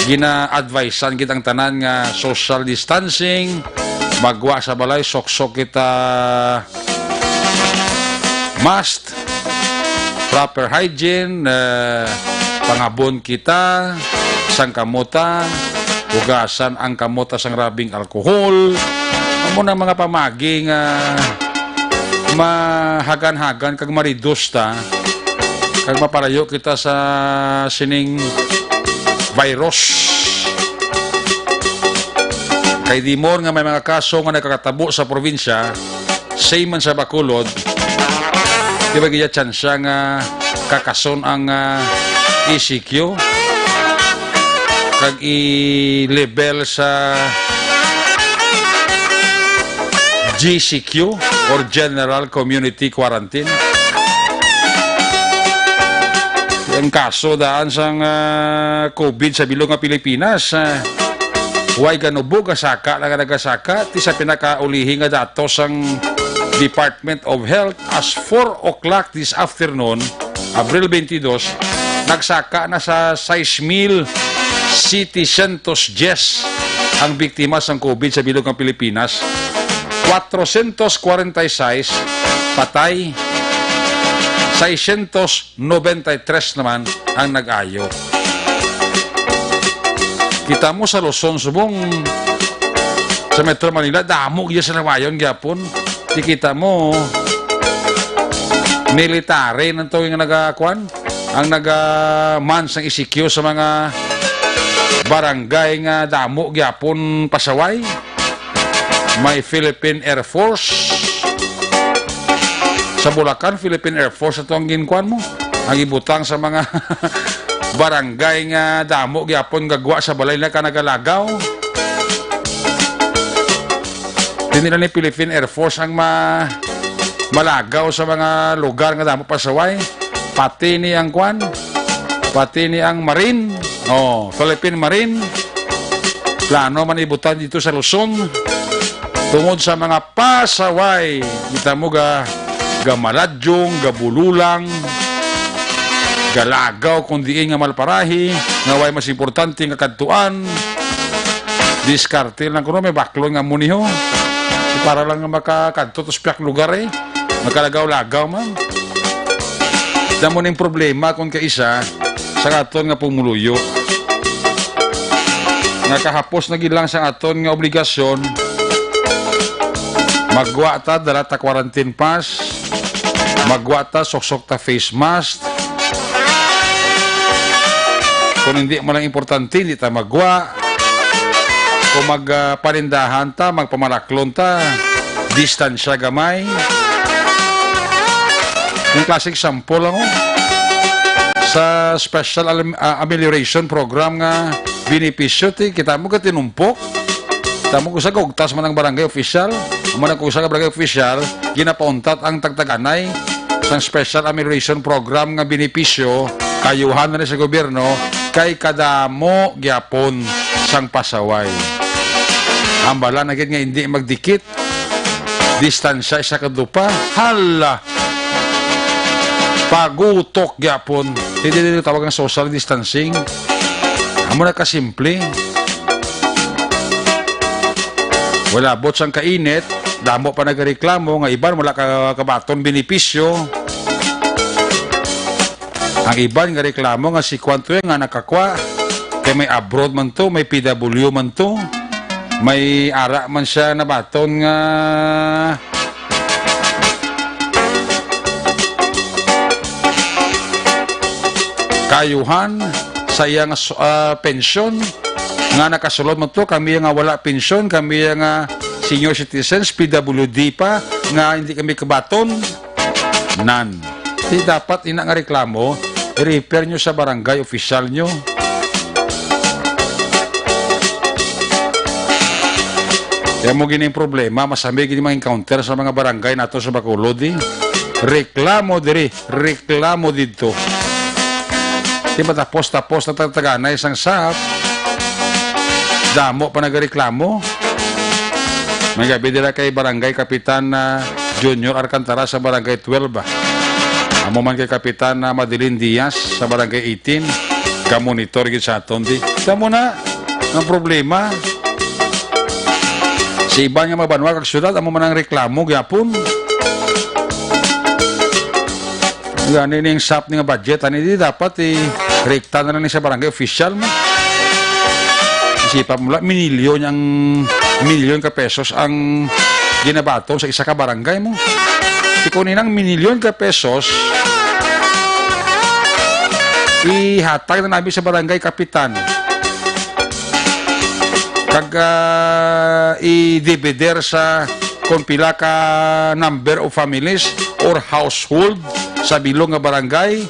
gina-advisean gid ang tanan nga social distancing, magwa sa balay, soksok kita mask, proper hygiene, eh, pangabon kita sang kamota, hugasan ang kamota sang rabing alcohol. Amo na mga pamagi nga mahagan-hagan kag ma-reduce ta, kag mapalayo kita sa sining virus. Kay the more nga may mga kaso nga nagkakatabo sa probinsya, same man sa Bacolod, di ba gid tsansa nga kakason ang, ah, E C Q kag i-level sa G C Q or General Community Quarantine. Ang kaso daan sang, ah, COVID sa bilog nga Pilipinas, ah, way ganubog, gasaka lang nga nagasaka. Ti sa pinakaulihi nga datos sang Department of Health, as four o'clock this afternoon, Abril twenty-two, nagsaka na sa sais mil setecientos diyes ang biktima sang COVID sa bilog nga Pilipinas. Cuatrocientos cuarenta y seis patay, seiscientos noventa y tres naman ang nag-ayo. Kita mo sa Luzon, subong sa Metro Manila, damo gid sa nawayon gyapon. Di kita mo, military nang to yung nagakuan, ang naga-man sang E C Q sa mga barangay nga damo gyapon pasaway. May Philippine Air Force. Sa Bulacan, Philippine Air Force ato ang ginkuan mo. Ang ibutang sa mga barangay nga damo gyapon gagwa sa balay na ka nagalagaw. Di nila ni Philippine Air Force ang ma-, malagaw sa mga lugar nga damo pasaway. Pati ni ang kwan, pati ni ang Marine, oh, Philippine Marine, plano man ibutang dito sa Luzon tungod sa mga pasaway. Kita mo ga, gamaladyong, gabululang, galagaw kung diin nga malparahi, nga way mas importante nga kadtuan. Diskarte lang kuno, may baklon nga muniho. Para lang nga makakadto to sa piyak lugar, eh. Makalagaw-lagaw man. Damo ning problema kung kaisa sa aton nga pumuluyo. Nga kahapos na gid lang sa aton nga obligasyon, magwa ta, dala ta quarantine pass, magwa ta, suksok ta face mask. Kung hindi man lang importante, hindi ta magwa. Kung mag, ah, panindahan ta, magpamalaklon ta, distansya gamay. Yung classic sample lang, oh. Sa special alim-, ah, amelioration program nga benepisyo, ti, kita mo ka tinumpok. Kita mo kung sa gugtas man ang barangay official, man ang kung sa barangay official, ginapauntat ang tagtaganay sang special amelioration program nga benepisyo kayuhan na ni sa gobyerno kay kadamo gyapon sang pasaway. Ang bala na gid nga hindi magdikit, distansya isa ka dupa. Hala! Pagutok gyapon. Hindi nila tawag ang social distancing. Amo na kasimple. Wala bot sang kainit, damo pa nagareklamo nga iban wala ka kabaton benepisyo. Ang iban nga reklamo nga si kwanto nga nakakwa, kay may abroad man to, may P W man to, may ara man siya nabaton nga kayuhan sa iya nga su-, ah, pensyon, nga nakasulod man to, kami nga wala pensyon, kami nga senior citizens, P W D pa, nga hindi kami kabaton. Nan. Di dapat ina nga reklamo, i-refer nyo sa barangay official nyo. Kaya mo gini yung problema, masami gini mga encounter sa mga barangay nato sa Bacolod, eh. Reklamo diri, reklamo didto. Di matapos-tapos na tagtaganay sang sap. Damo pa nagareklamo. May gabi dira kay Barangay Kapitan, ah, Junior Alcantara sa Barangay twelve, ah. Amo man kay Kapitan, ah, Madeline Diaz sa Barangay eighteen. Ga-monitor gid sa aton, di. Kita mo na ang problema. Sa iban nga mga banwa kag syudad, amo man ang reklamo gyapon. Gani ning sap ni nga budget, ani di dapat i-rekta na lang ni sa barangay official mo. Isipan mo lang, minilyon ang, milyon ka pesos ang ginabaton sa isa ka barangay mo. Di ko ninang minilyon ka pesos, ihatag na namin sa barangay kapitan. Kag, ah, i-divider sa kung pila ka number of families or household sa bilog nga barangay,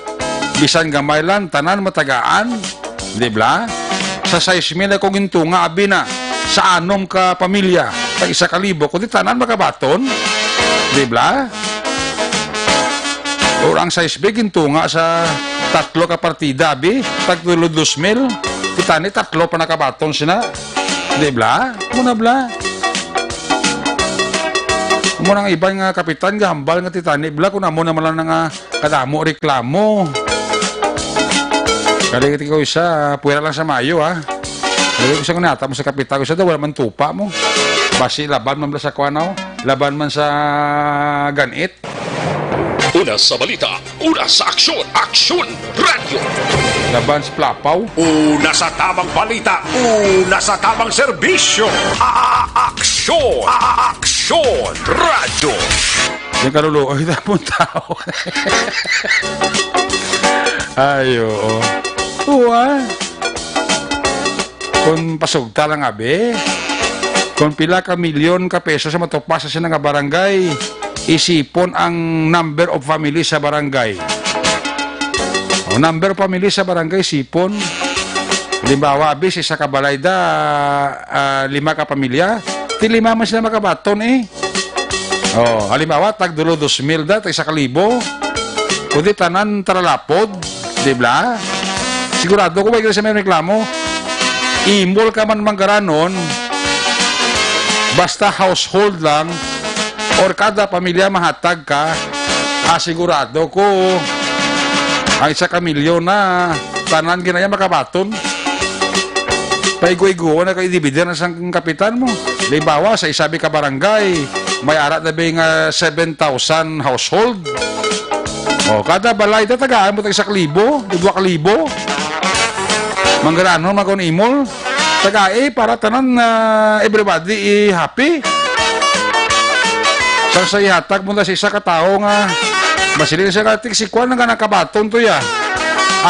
bisan gamay lang, tanan matagaan, di ba? Sa sais mil ako gintunga, abi na, sa anom ka pamilya, tag isa ka libo, kundi tanan makabaton, di ba? Or ang sais mil gintunga sa tatlo ka partida, abi, tag tulo dos mil, kita ni tatlo pa nakabaton sina, di ba? Muna bla. Mo nang iban nga kapitan, gahambal nga titani bla, kung amo naman lang nga kadamo reklamo. Kali ko isa, puwera lang sa mayo, ha. Kali ko sa nata mo sa kapitan, ko sa daw, wala man tupa mo. Basi laban man bla sa kuan, oh. Laban man sa ganit. Una sa balita, una sa aksyon, Aksyon Radyo. Laban sa plapaw. Una sa tamang balita, una sa tamang serbisyo. A-, a-, Aksyon, A-, a-, Aksyon Radyo. Yung kaluluoy na pong tao. Ay, oo. Oo, ah. Kung pasugta lang, abi, kung pila ka milyon ka pesos sa matupa sa sina nga barangay, isipon ang number of families sa barangay. O, number of families sa barangay, sipon. Halimbawa, abi, sa isa ka balay da, ah, lima ka pamilya, ti lima man sila makabaton, eh. Oh, halimbawa, tag dulo, dos mil da, tag isa ka libo. Kundi tanan taralapod, di ba? Sigurado ko ba sa may reklamo? Imol ka man manggaranon, basta household lang, or kada pamilya mahatag ka, ah, sigurado ko, ang isa ka milyon na, tanan ginaya makabaton. Paigo-igo na kay divider na sang kapitan mo. Halimbawa, sa isa bi ka barangay, may ara na bi nga seven thousand household. O, kada balay, tatagaan mo tag isa ka libo, duha ka libo. Manggaranon, mag-imol. Tagai para tanan, ah, everybody i happy. Sa, sa ihatag mo na sa isa ka tawo nga, masilin siya ka, "Tig, si Kwan nga nakabaton to ya.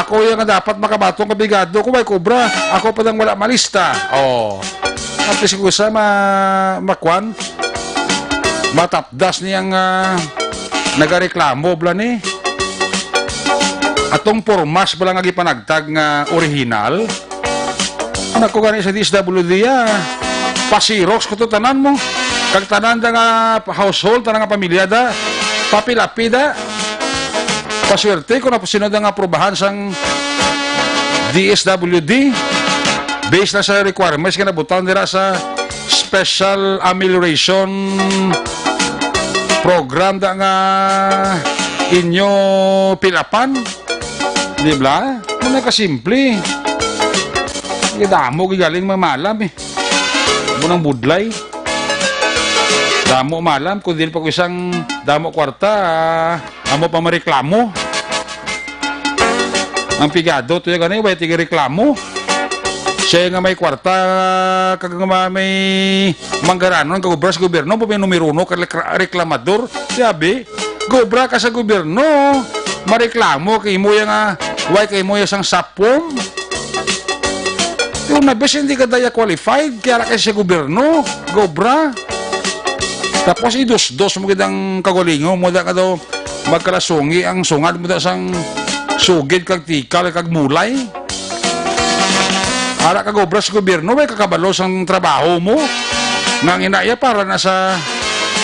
Ako ya nga dapat makabaton ka bigado ko, may kubra. Ako pa nang wala malista." Oh. At least kung sa ma-, makwan, matapdas niyang, ah, nagareklamo bla ni. Atong pormas bla nga gipanagtag nga original. Anak ko gani sa D S W D, ah. Pasirox ko to tanan mo. Kag tanan da nga household, tanan nga pamilya da. Papilapi da. Paswerte ko na po sino da nga aprobahan sang D S W D. Based na sa requirements nga nabutang dira sa special amelioration program da nga inyo pilapan. Di ba? Muna ka simple. Damo gigaling mamalam eh. Munang budlay. Damo malam, kung dili pa ko isang damo kwarta, ah, amo pa mareklamo. Ang pigado, to yung ganun, way tiga reklamo. Siya nga may kwarta, kag nga may manggaranon, kag obra sa gobyerno, mo numero uno, kag rekla-, reklamador. Sabi, gobra ka sa gobyerno, mareklamo kay mo yung, ah, way kay mo yung sang sapom. Yung nabis hindi ka daya qualified, kaya ra kay sa gobyerno, gobra. Tapos idusdos mo gid ang kagalingon mo, da ka daw magkalasungi ang sungad mo da sang sugid kag tikal kag mulay. Ara kag obra sa gobyerno, may kakabalo sang trabaho mo. Nga ang inaya para na sa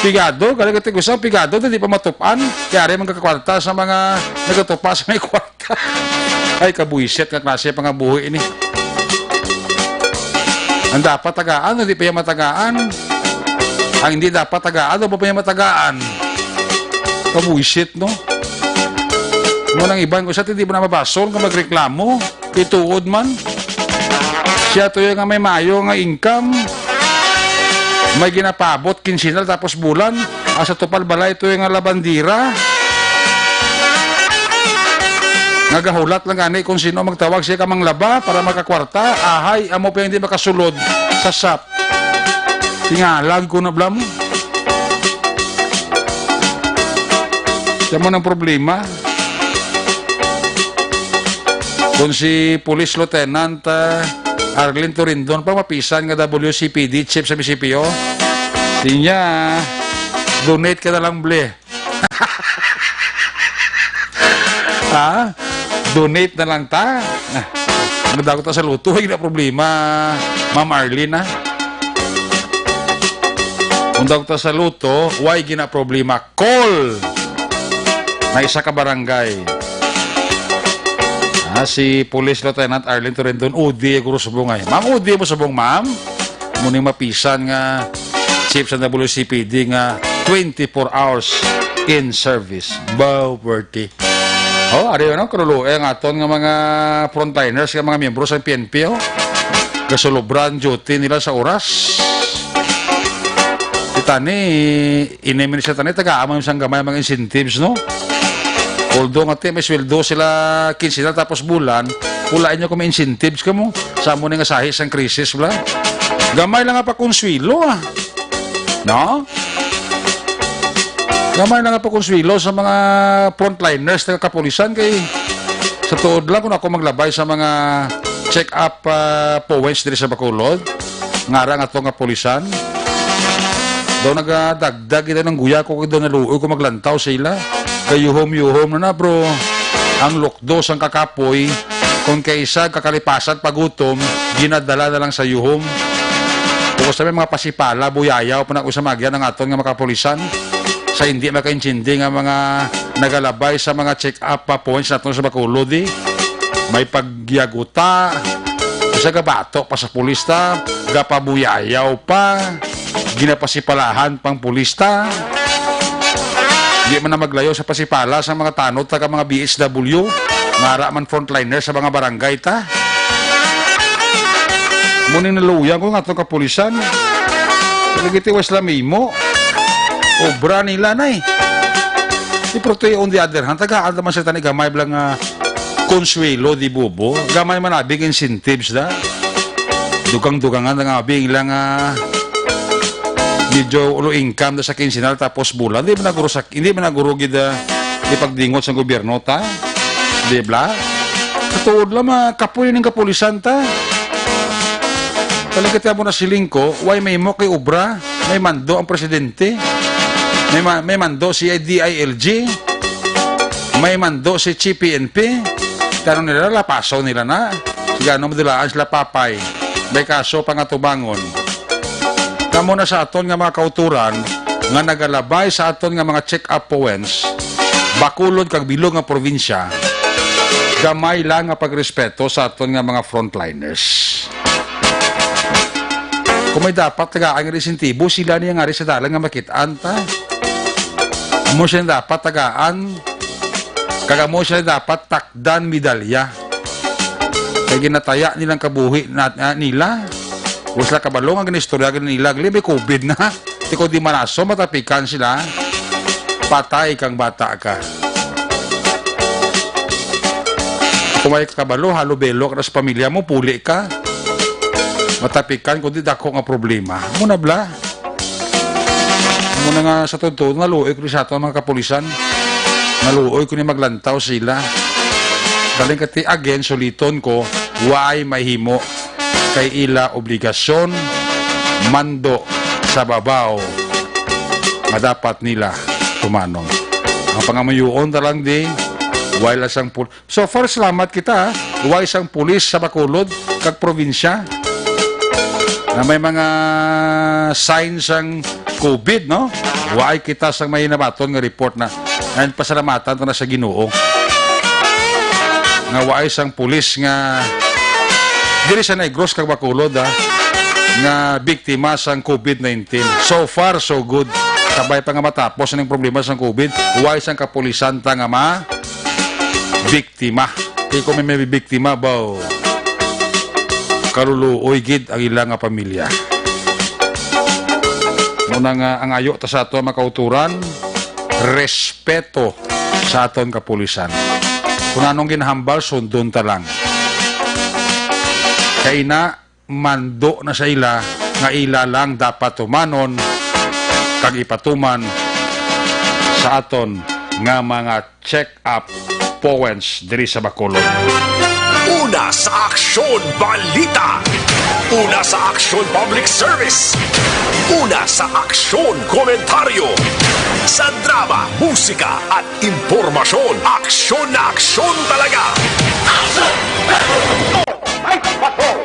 pigado, galing ka tigusang pigado, di pa matupan. Kaya rin magkakwarta sa mga nagatupa sa may kwarta. Ay, kabuisit nga klase pangabuhi ini. Ang dapat tagaan, hindi pa yan matagaan. Ang hindi dapat tagaan, hindi pa yan matagaan. Kabuisit, no? Mo nang iban ko sa hindi mo na mabasol nga magreklamo. Kay tuod man. Siya to yung nga may mayo nga income. May ginapabot kinsinal tapos bulan. Asa tupal balay to yung nga labandira. Nagahulat lang gani kung sino magtawag siya ka manglaba para makakwarta. Ahay, amo pa yung hindi makasulod sa shop. Tingalag ko na blam. Siya mo ng problema. Kung si Police Lieutenant, ah, Arlene Torindon pa mapisan nga W C P D chief sa M C P O. Sinya, Donate ka na lang, ble. Ha? Donate na lang ta. Ah, ang daw ta sa luto, hindi na problema, Ma'am Arlene, ha? Kung daw ta sa luto, why gina problema? Call na isa ka barangay. Ah, si Police Lieutenant Arlene Torrendon, O D, guro subong ay. Ma'am, O D mo subong, ma'am? Muni mapisan nga chief sa W C P D nga twenty-four hours in service. Bow, worthy. Oh, ari, ano, karuluoy ang aton nga mga frontliners, nga mga miyembro sa P N P, oh. Gasulubra ang duty nila sa oras. Kita ni, ini man siya tani, tagaan man sang gamay mga incentives, no? Although nga ti, may sweldo sila kinse na tapos bulan, wala inyo kung may incentives kamo. Sa amo ni nga sahi sang krisis, bla. Gamay lang nga pakonsuelo, ah. No? Gamay lang nga pakonsuelo sa mga frontliners, taga kapulisan, kay sa tuod lang, kung ako maglabay sa mga check-up, ah, points diri sa Bacolod, ngara nga to nga pulisan, daw nagadagdag ito ng guya ko, kay daw naluoy ko maglantaw sa ila. Kay yuhom-yuhom na na, bro. Ang lukdo sang kakapoy, kung kaisa kakalipasan pagutom, ginadala na lang sa yuhom. Kung sa may mga pasipala, buyayaw pa na kung sa magyan ang aton nga makapulisan. Sa hindi makaintindi nga mga nagalabay sa mga check-up pa points naton sa Bacolod, eh. May pagyaguta, sa gabato pa sa pulis ta, gapabuyayaw pa, ginapasipalahan pang pulis ta. Di man na maglayo sa pasipala sa mga tanod taga mga B H W, ngara man frontliner sa mga barangay ta. Muni naluyan ko nga itong kapulisan. Nagitiwas lang mimo. Obra nila na eh. Di, pero to, on the other hand, tagaan naman sa tani gamay lang nga konsuelo, di bubo. Gamay man abi nga incentives da. Dugang-dugangan nga abi lang, ah, medyo ulo income da sa kinsinal tapos bulan. Di man naguro sa, hindi man naguro gid, ah, ipagdingot sa gobyerno ta. Di bla? Katuod lang, mga kapoy ning kapulisan ta. Talaga tiyan mo na siling ko, why may mo kay obra? May mando ang presidente. May ma-, may mando si D I L G. May mando si G P N P. Tanong nila, lapaso nila na. Sige, ano madulaan sila, papay? May kaso pa nga tubangon. Kamo na sa aton nga mga kauturan nga nagalabay sa aton nga mga check-up points, Bacolod kag bilog nga probinsya, gamay lang nga pagrespeto sa aton nga mga frontliners. Kung may dapat tagaan nga insentibo, sila niya nga rin sa dalan nga makit-an ta. Amo sila dapat tagaan, kag amo sila dapat takdan medalya. Kay ginataya nilang kabuhi na, na nila. Wa sila kabalo nga ginistorya gid nila, gali may covid na. Ti ko di maraso, matapikan sila. Patay kang bata ka. Kung may kabalo, halubelo ka na sa pamilya mo, puli ka. Matapikan, kundi dako nga problema. Muna bla? Muna nga sa totoo, naluoy ko ni sa ato ang mga kapulisan. Naluoy ko ni maglantaw sila. Galing kati again, suliton ko, why mahimo kay ila obligasyon, mando sa babaw nga dapat nila tumanon. Ang pangamuyoon ta lang di, why lang sang pul-, so far, salamat kita, ha? Why sang pulis sa Bacolod kag probinsya nga may mga signs sang covid, no? Why kita sang may nabaton nga report na, and pasalamatan ta na sa Ginoo nga why sang pulis nga diri sa Negros kag Bacolod, ha, nga biktima sang covid nineteen. So far, so good. Kabay pa nga matapos ang problema sang covid, why sang kapulisan ta nga ma biktima. Kay kung may, may biktima, baw, kaluluoy gid ang ila nga pamilya. Muna nga ang ayo ta sa ato mga kauturan, respeto sa aton kapulisan. Kung anong ginahambal, sundon ta lang. Kay na, mando na sa ila nga ila lang dapat tumanon kag ipatuman sa aton nga mga check-up points diri sa Bacolod. Una sa Aksyon Balita. Una sa aksyon public service. Una sa aksyon komentaryo. Sa drama, musika at impormasyon. Aksyon na aksyon talaga. Aksyon! Ay, patrol!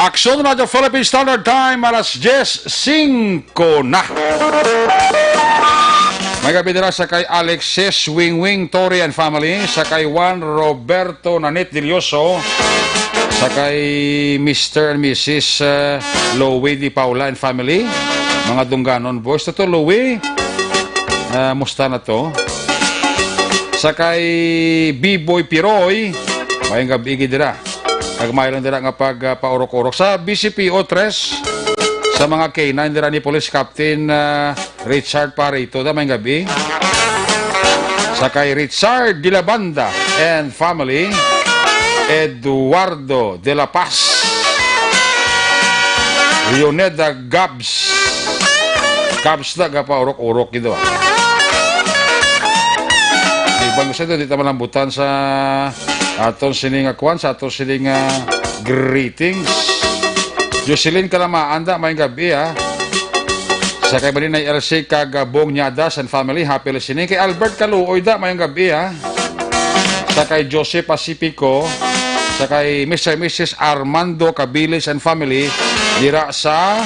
Aksyon Radyo Philippine Standard Time, alas diyes singko na. May gabi dira sa kay Alexis Wingwing Torre and family, sa kay Juan Roberto Nanit Delioso, sa kay Mister and Missus, uh, Louie Di Paula and family, mga Dungganon boys. Toto Louie, ah, musta na to? Sa kay B-Boy Piroy, mayong gabi gid dira. Kag may lang dira nga pag, ah, paurok-urok sa B C P O tres, sa mga K nine dira ni Police Captain, ah, Richard Parito, da, mayong gabi. Sa kay Richard de la Banda and family, Eduardo de la Paz, Leoneda Gabs, Gabs na gapaurok-urok gid, ah. Ibang gusto ito, di ta malambutan sa aton sini nga kwan, sa aton sini nga greetings. Jocelyn Kalamaan da, mayong gabi, ah. Sa kay Maninay L C kag, ah, Bong Nyadas and family, happy listening. Kay Albert Kaluoy da, mayong gabi, ah. Sa kay Jose Pacifico, sa kay Mister and Missus Armando Cabilis and family, dira sa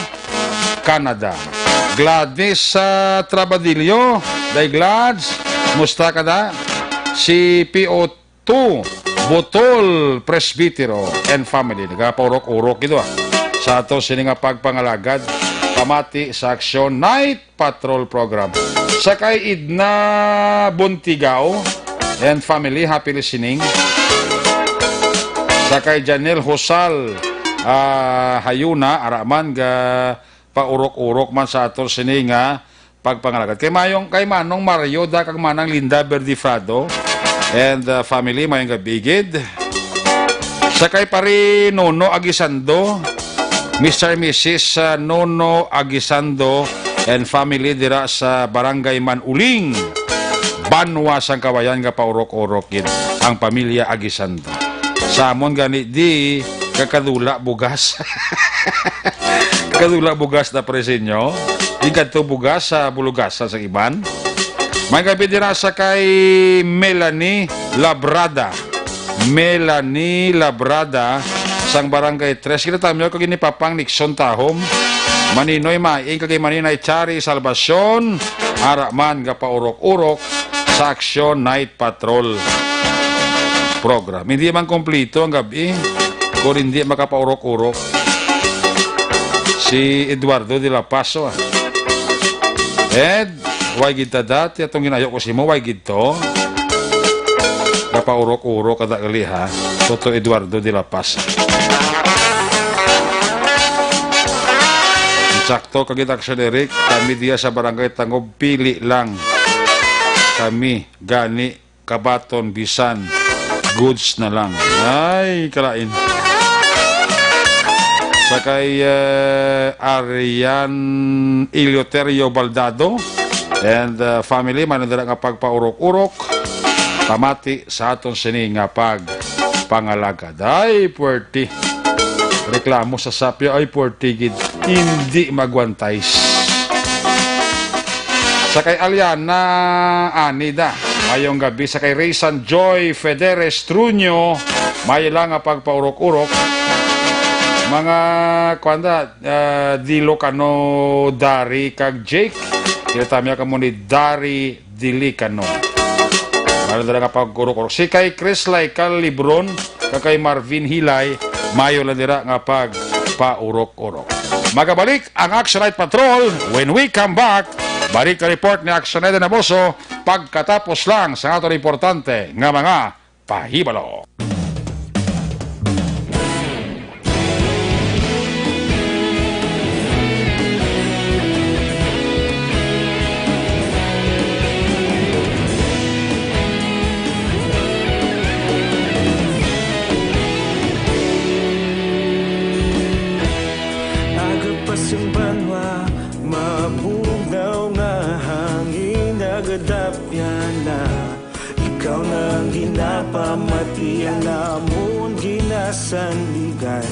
Canada. Gladys, ah, Trabadillo, Day Glads, musta ka da? Si P O two, Butol Presbitero and family. Nagapaurok-urok gid, ah, sa ato sini nga pagpangalagad, pamati sa Aksyon Night Patrol Program. Sa kay Idna Bontigao and family, happy listening. Sa kay Janelle Hosal, ah, Hayuna, araman ga paurok-urok man sa aton sini nga pagpangalagad. Kay Mayong, kay Manong Mario da kag Manang Linda Verdifrado and, uh, family, mayong gabi gid. Sa kay Pari Nono Aguisando, Mister and Missus, uh, Nono Aguisando and family dira sa Barangay Manuling, Banwa sang Kawayan nga paurok-urok gid ang pamilya Aguisando. Sa amon gani di kakadula bugas. Kakadula bugas na presinyo. Di kadto bugas sa bulugasan sa iban. May gabi dira sa kay Melanie Labrada. Melanie Labrada sang Barangay Tres. Kita tamyo kag ni Papang Nixon Tahom. Maninoy Maing kag Maninay Chari Salvacion. Ara man nga paurok-urok sa Aksyon Night Patrol Program. Hindi man kompleto ang gabi kung hindi makapaurok-urok si Eduardo de la Paz, ah. Ed, way gid ta dati atong ginayo ko si mo, way gid to. Kapaurok-urok kada gali, ha. Toto Eduardo de la Paz. Sakto kagid, Aksyon Eric, kami diya sa Barangay Tangob, pili lang. Kami gani kabaton bisan goods na lang. Ay, kalain. Sa kay, eh, Arian Eleuterio Baldado and, eh, family, may nandala nga pagpaurok-urok, pamati sa aton sini nga pagpangalagad. Ay, puwerte. Reklamo sa sapya, ay, puwerte gid. Hindi magwantays. Sa kay Aliana Anida, mayong gabi. Sa kay Raysan Joy Federes Truño, may lang nga pagpaurok-urok. Mga, kuwan da, ah, Dilo Cano, Dari, kag Jake. Kita mi kamo ni Dari Dilicano. Ano na nga pagurok-urok? Si kay Chris Laika Libron, kag kay Marvin Hilay, mayo lang dira nga pagpaurok-urok. Magabalik ang Action Night Patrol when we come back. Balik ka report ni Action Night Naboso, pagkatapos lang sa aton importante nga mga pahibalo. Ang ginapamatian namon ginasandigan,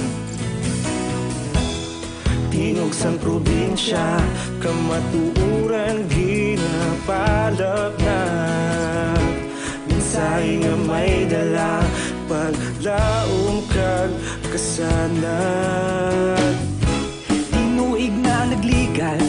tingog sang probinsya, kamatuoran ginapalapnag. Mensahe nga may dala, paglaom kag kasanag. Tinuig na nagligan,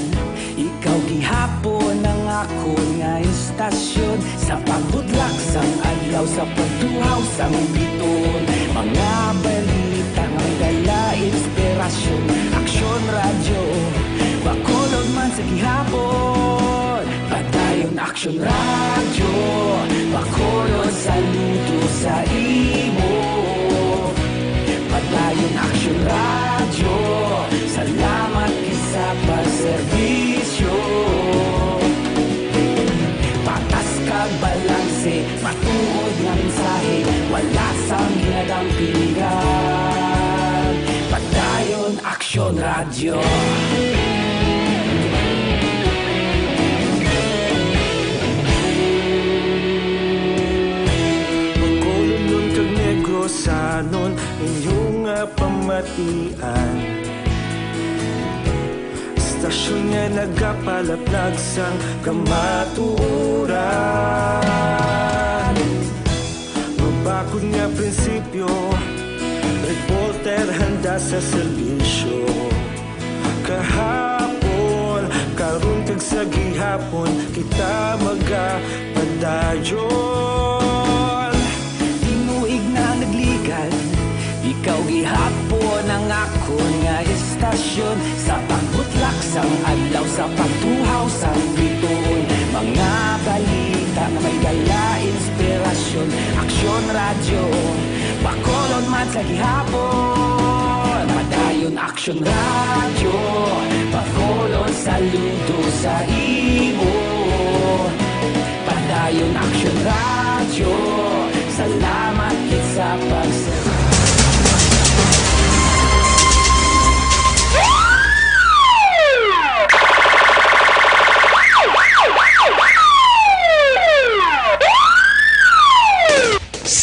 ikaw gihapon ang akon nga istasyon. Sa pagbudlak sang adlaw, sa pagtuhaw sang bituon, mga balita nga may dala inspirasyon. Aksyon Radyo, Bacolod man sa gihapon. Padayon Aksyon Radyo, Bacolod, saludo sa imo. Padayon Aksyon Radyo, salamat gid sa pagserbisyo. Patas kag balanse, matuod nga mensahe, wala sang ginadampingan. Padayon Aksyon Radyo. Bacolodnon kag Negrosanon, inyo nga pamatian. Istasyon nga nagapalaplag sang kamatuoran. Mabakod nga prinsipyo, reporter handa sa serbisyo. Kahapon, karon kag sa gihapon, kita magapadayon. Tinuig na nagligan, ikaw gihapon ang akon nga istasyon. Sa pagbutlak sang adlaw, sa pagtuhaw sang bituon, mga balita nga may dala inspirasyon. Aksyon Radyo, Bacolod man sa gihapon. Padayon Aksyon Radyo, Bacolod, saludo sa imo. Padayon Aksyon Radyo, salamat gid sa pagserbi.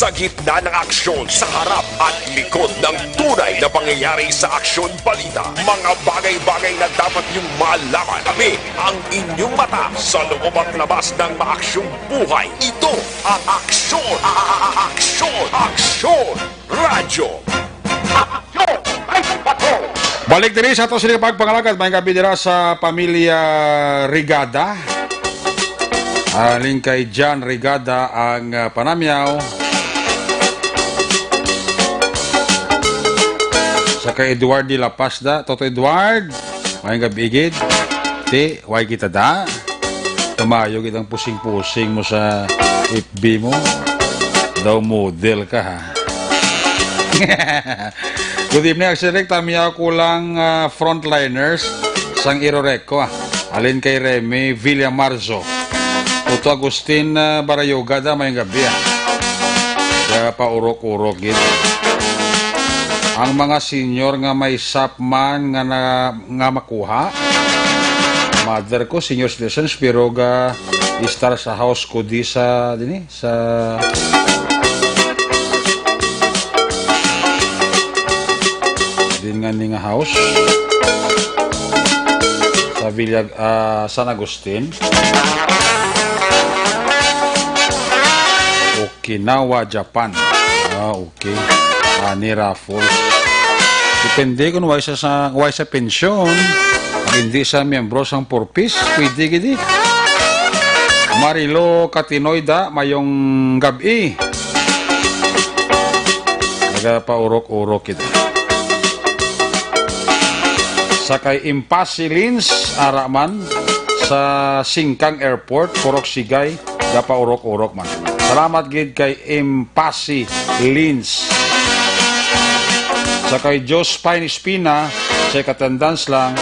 Sa gitna ng aksyon, sa harap at likod ng tunay na pangyayari sa Aksyon Balita, mga bagay-bagay na dapat niyong malaman. Kami ang inyong mata sa loob at labas ng maaksyong buhay. Ito ang Aksyon, a-, a-, a-, Aksyon, Aksyon Radyo. Aksyon! Ay, bato! Balik diri sa ato sini pagpangalagad. May gabi dira sa pamilya Rigada. Aling kay John Rigada ang, ah, panamyaw. Sa kay Edward de La Paz da. Toto Edward, may gabi gid. Ti, way kita da. Tumayo gid ang pusing-pusing mo sa F B mo. Daw model ka, ha? Good evening, Aksyon Rick. Tamiyaw ko lang, ah, frontliners sang Iroreco, ah. Alin kay Remy Villamarzo. Toto Agustin, ah, Barayoga da, may gabi, ah. Kaya paurok-urok gid. Ang mga senior nga may sap man nga na, nga makuha. Mother ko, senior citizens, pero ga estar sa house ko di sa, dini, sa, din nga ni nga house. Sa Villa, ah, San Agustin. Okinawa, Japan. Ah, okay. Ani raffles. Depende kung way sa, sa, way sa pensyon. Pag hindi sa miyembro sang Purpis, pwede gid. Marilo Katinoy da, mayong gab-i. Nagapaurok-urok kita. Sa kay Impasi Lins, ara man, sa Singkang Airport, Purok Sigay, gapaurok-urok man. Salamat gid kay Impasi Lins. Sa kay Jos Pine Espina, sa katandans lang,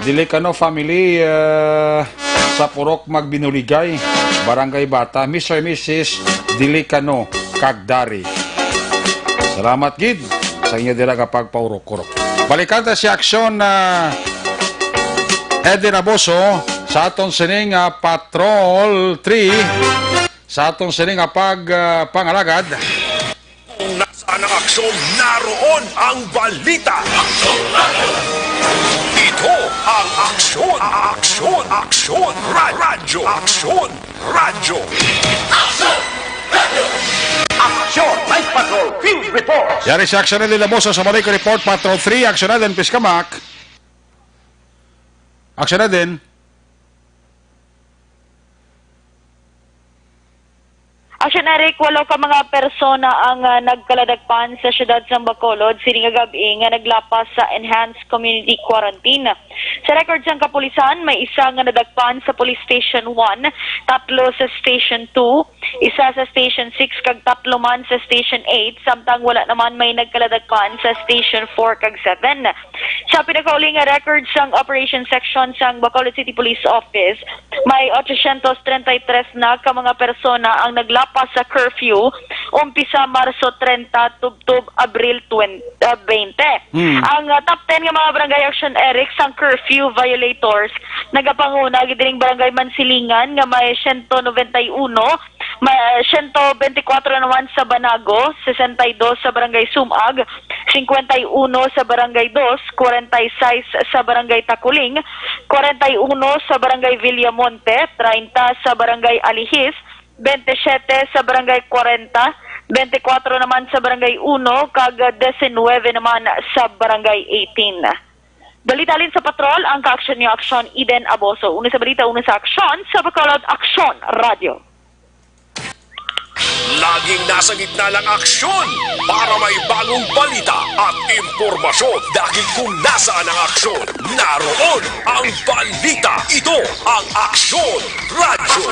Dilicano family, eh, sa Purok Magbinuligay, Barangay Bata, Mister and Missus Dilicano Kagdari. Salamat gid sa inyo dira nga pagpaurok-urok. Balikan ta si Aksyon, ah, Eddie Raboso sa aton sining, ah, Patrol three. sa atong sini nga pag, ah, pangalagad. Kung nasaan ang aksyon, naroon ang balita. Ito ang Aksyon, Aksyon, Aksyon, Ra-, Radyo, Aksyon, Radyo. Action! Night Patrol Field Report! Yari si Aksyon Edwin Laboso sa Balik Report, Patrol three, Aksyon Edwin Piscamak. Aksyon Edwin. Aksyon, Eric, walo ka mga persona ang, ah, nagkaladakpan sa siyudad sang Bacolod sini nga gab-i nga naglapas sa enhanced community quarantine. Sa record sang kapulisan, may isa nga nadakpan sa Police Station one, tatlo sa Station two, isa sa Station six, kag tatlo man sa Station eight, samtang wala naman may nagkaladakpan sa Station four kag seven. Sa pinakauli nga record sang Operation Section sang Bacolod City Police Office, may ochocientos treinta y tres na ka mga persona ang naglapas sa curfew umpisa Marso treinta tubtob Abril twenty, ah, twenty. Hmm. Ang, ah, top ten nga mga barangay action, Eric, sang curfew violators nagapanguna gid dining Barangay Mansilingan nga may siyento nobenta y uno, may, ah, siyento benti kwatro naman sa Banago, sesenta y dos sa Barangay Sumag, singkwenta y uno sa Barangay Dos, kwarenta y sais sa Barangay Taculing, kwarenta y uno sa Barangay Villamonte, treinta sa Barangay Alihis, benti siyete sa Barangay Kwarenta, benti kwatro naman sa Barangay Uno, kag diecinuebe naman sa Barangay Eighteen. Balita halin sa patrol, ang kaaksyon niyo, Aksyon Eden Aboso. Una sa balita, una sa aksyon, sa Bacolod Aksyon Radio. Laging nasa gitna ng aksyon para may bagong balita at impormasyon. Dahil kung nasaan ang aksyon, naroon ang balita. Ito ang Aksyon Radyo.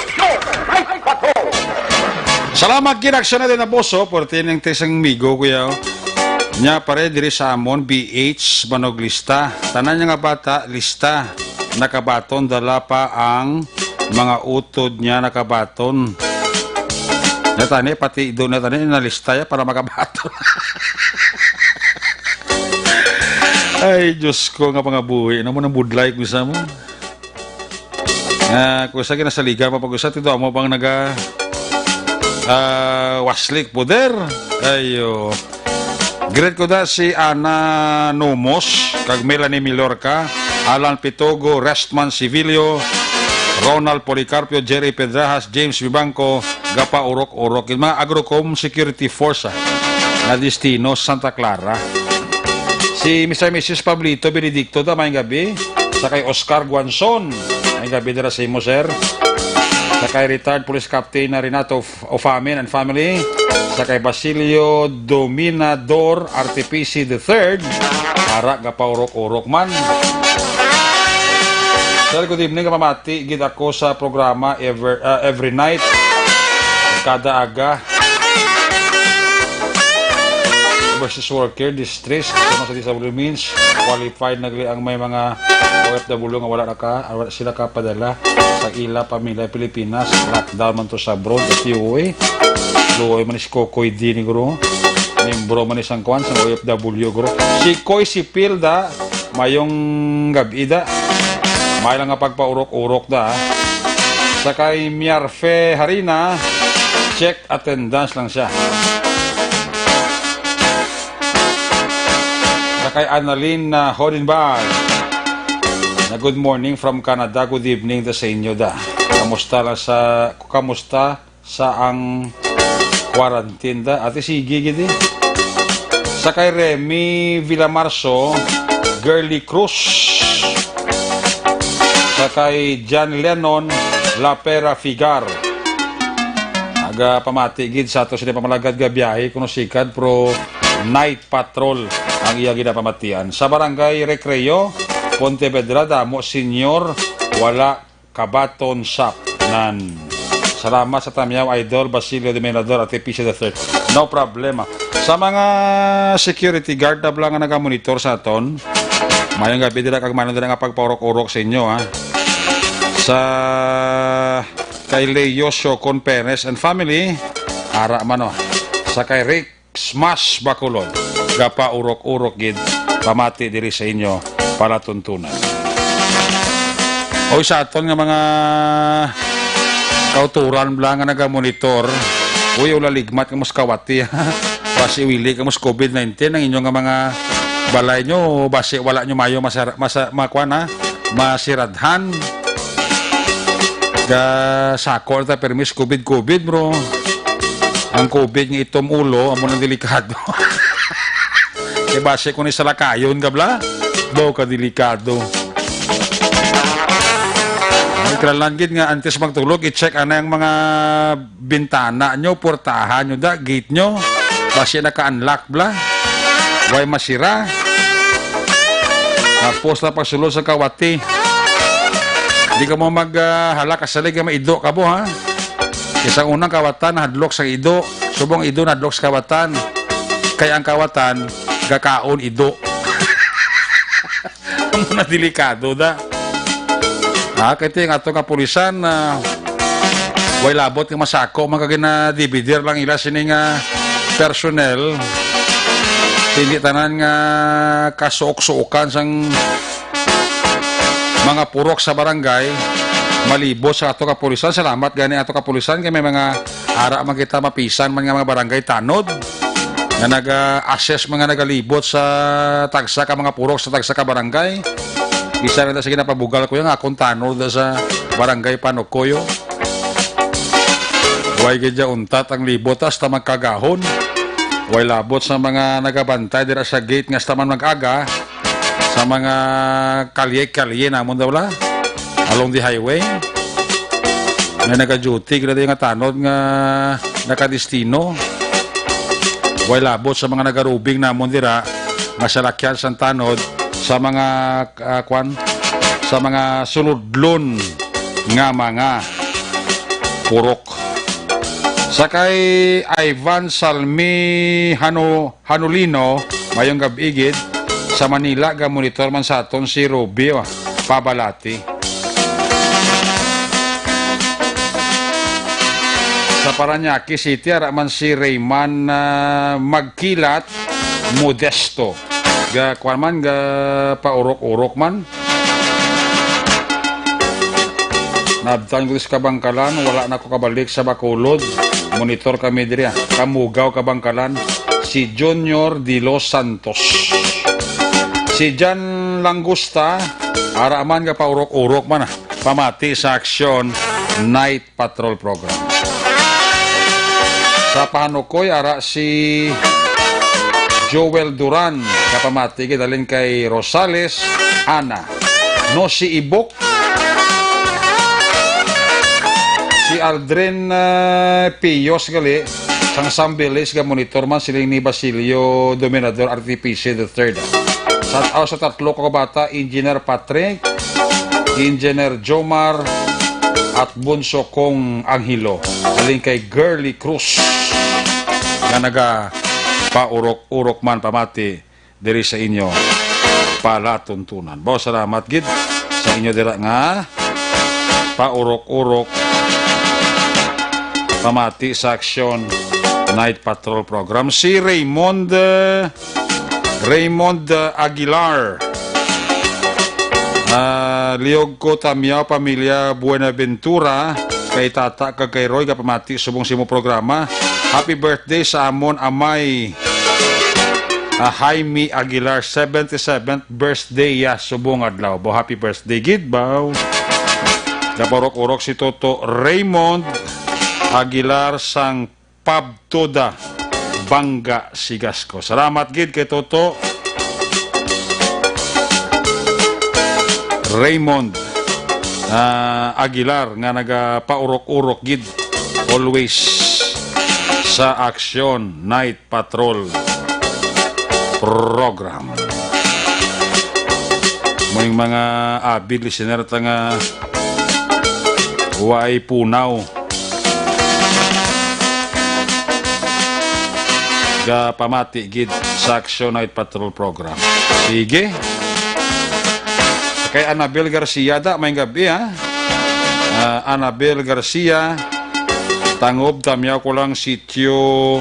Salamat gid, Aksyon Eden Aboso, por tining tesang migo, kuya. Nya, pare, diri sa amon, B H, Manoglista. Tanan niya nga bata, lista. Nakabaton, dala pa ang mga utod niya nakabaton. Natani, pati doon natani, nalista ya para makabaton. Ay, Diyos ko, nga pangabuhi. Ano mo nang budlay kung isa mo? Ah, kung sa ginasaligan pa pag-usa, tito, amo pang naga, ah, waslik poder. Ayo. Greet ko da si Ana Nomos, kag Melanie Milorca, Alan Pitogo, Restman Civilio, Ronald Policarpio, Jerry Pedrajas, James Vivanco, gapa Urok-Urok. Yung mga Agrocom Security Force, ah, na destino Santa Clara. Si Mister Missus Pablito Benedicto, da, maayong gabi. Sa kay Oscar Guanzon, maayong gabi dira sa imo, sir. Sa kay retired Police Captain na Renato F-, Ofamin and family. Sa kay Basilio Dominador Artepici the third, ara nga paurok-urok man. Sir, good evening. Kapamati gid ako sa programa ever, ah, every night. Kada aga. Overseas worker, distress, customer sa disability means, qualified na gali ang may mga O F W nga wala na ka, wala sila kapadala sa ila pamilya Pilipinas. Lockdown man to sa abroad, at U A. Luoy man ni si Kokoy D ni, guro. Membro man ni sang kwan, sang O F W, guro. Si Koy Sipil da, mayong gabi da. May lang nga pagpaurok-urok da, ha. Sa kay Miarfe Harina, check attendance lang siya. Sa kay Annalyn, ah, Hodinbag, na good morning from Canada. Good evening da sa inyo da. Kamusta lang sa, kamusta sa ang quarantine da? Ate, sige gid eh. Sa kay Remy Villamarso, Girly Cruz. Sa kay John Lennon, Lapera Figar. Nagapamati gid sa ato sini pamalagad nga biyahe kuno sikad, pro night patrol ang iya ginapamatian. Sa Barangay Recreo, Pontevedra, damo, senyor, wala kabaton shop nan. Salamat sa tamyaw, Idol Basilio Dominador at Epicio the third. No problema. Sa mga security guard na lang nga nagamonitor sa aton, mayong gabi dira kag maayong dira nga pagpaurok-urok sa inyo, ha. Sa kay Leo Siocon Perez and family, ara man, oh. Sa kay Rick Smash Bacolod, gapa urok-urok gid pamati diri sa inyo palatuntunan. Oy, sa aton nga mga Kauturan bala nga nagamonitor. Uy, ulaligmat kamo sa kawati, ha? Basi wili kamo sa covid nineteen ang inyo nga mga balay nyo, basi wala nyo mayo masara-, masa-, makuan, ha? Masiradhan. Ga sako ta permis covid, covid, bro. Ang covid nga itom ulo, amo nang delikado. Kay basi kung ni salakayon ka bala, daw ka delikado. Ang kinahanglan gid nga antes magtulog, i-check anay ang mga bintana nyo, portahan nyo da, gate nyo. Basi naka-unlock bala. Way masira. Tapos na pagsulod sa kawati. Di kamo mag, ah, hala ka salig nga maido kamo, ha? Isang unang kawatan, hadlok sa ido. Subong ido, nadlok sa kawatan. Kay ang kawatan, gakaon ido. Amo na delikado da. Ah, kay ti ang ato kapulisan, ah, way labot nga masako, mga ginadividir lang ila sini nga personnel. Hindi tanan nga kasuok-suokan sang mga purok sa barangay malibot sa ato kapulisan. Salamat gani ato kapulisan kay may mga ara man kita mapisan man nga mga barangay tanod nga naga-assess, mga nagalibot sa tagsa ka mga purok sa tagsa ka barangay. Isa na sa ginapabugal ko yung akong tanod sa barangay Panukoyo. Way gid ya untat ang libot hasta magkagahon. Way labot sa mga nagabantay dira sa gate nga hasta man mag-aga sa mga kalye-kalye namon daw la, along the highway. May nagaduty gid nga tanod nga nakadestino. Way labot sa mga nagarubing namon dira nga salakyan sang tanod sa mga, ah, kwan, sa mga suludlon nga mga purok. Sa kay Ivan Salmi Hano-, Hanulino, mayong gab-i gid. Sa Manila, ga-monitor man sa aton si Rubio Pabalati. Sa Parañaque City, ara man si Rayman, ah, Magkilat Modesto. Ga, kuwan man, ga paurok-urok man. Nabtan ko sa Kabangkalan, wala na ko kabalik sa Bacolod. Monitor kami diri, ah. Kamugaw, Kabangkalan. Si Junior de los Santos. Si Jan Langusta, ara man nga paurok-urok man, ah. Pamati sa Aksyon Night Patrol Program. Sa Pahanukoy, ara si Joel Duran, kapamati gid halin kay Rosales, Ana. No, si Ibok, si Aldrin, eh, Pios gali, sang Sambilis, ga-monitor man siling ni Basilio Dominador R T P C the third. Shout out sa tatlo ka bata, Engineer Patrick, Engineer Jomar, at bunso kong Angelo, halin kay Girly Cruz, nga naga paurok-urok man pamati diri sa inyo palatuntunan. Bo, salamat gid sa inyo dira nga paurok-urok pamati sa Aksyon Night Patrol Program. Si Raymond, eh, Raymond, eh, Aguilar. Ah, liog ko, Tamyaw, pamilya Buenaventura, kay Tata kag kay Roy, gapamati subong sa imo programa. Happy birthday sa amon amay, ah, Jaime Aguilar, seventy-seventh birthday ya subong adlaw. Bo, happy birthday gid, baw. Gapaurok-urok si Toto Raymond Aguilar sang Pabtoda, Banga, Sigasco. Salamat gid kay Toto Raymond, ah, Aguilar nga nagapaurok-urok gid always sa Aksyon Night Patrol Program. Mo yung mga avid listener ta nga way punaw. Gapamati gid sa Aksyon Night Patrol Program. Sige. Kay Annabel Garcia da, may gabi, ha? Ah, Annabel Garcia, Tangob, Tamyaw ko lang, sityo,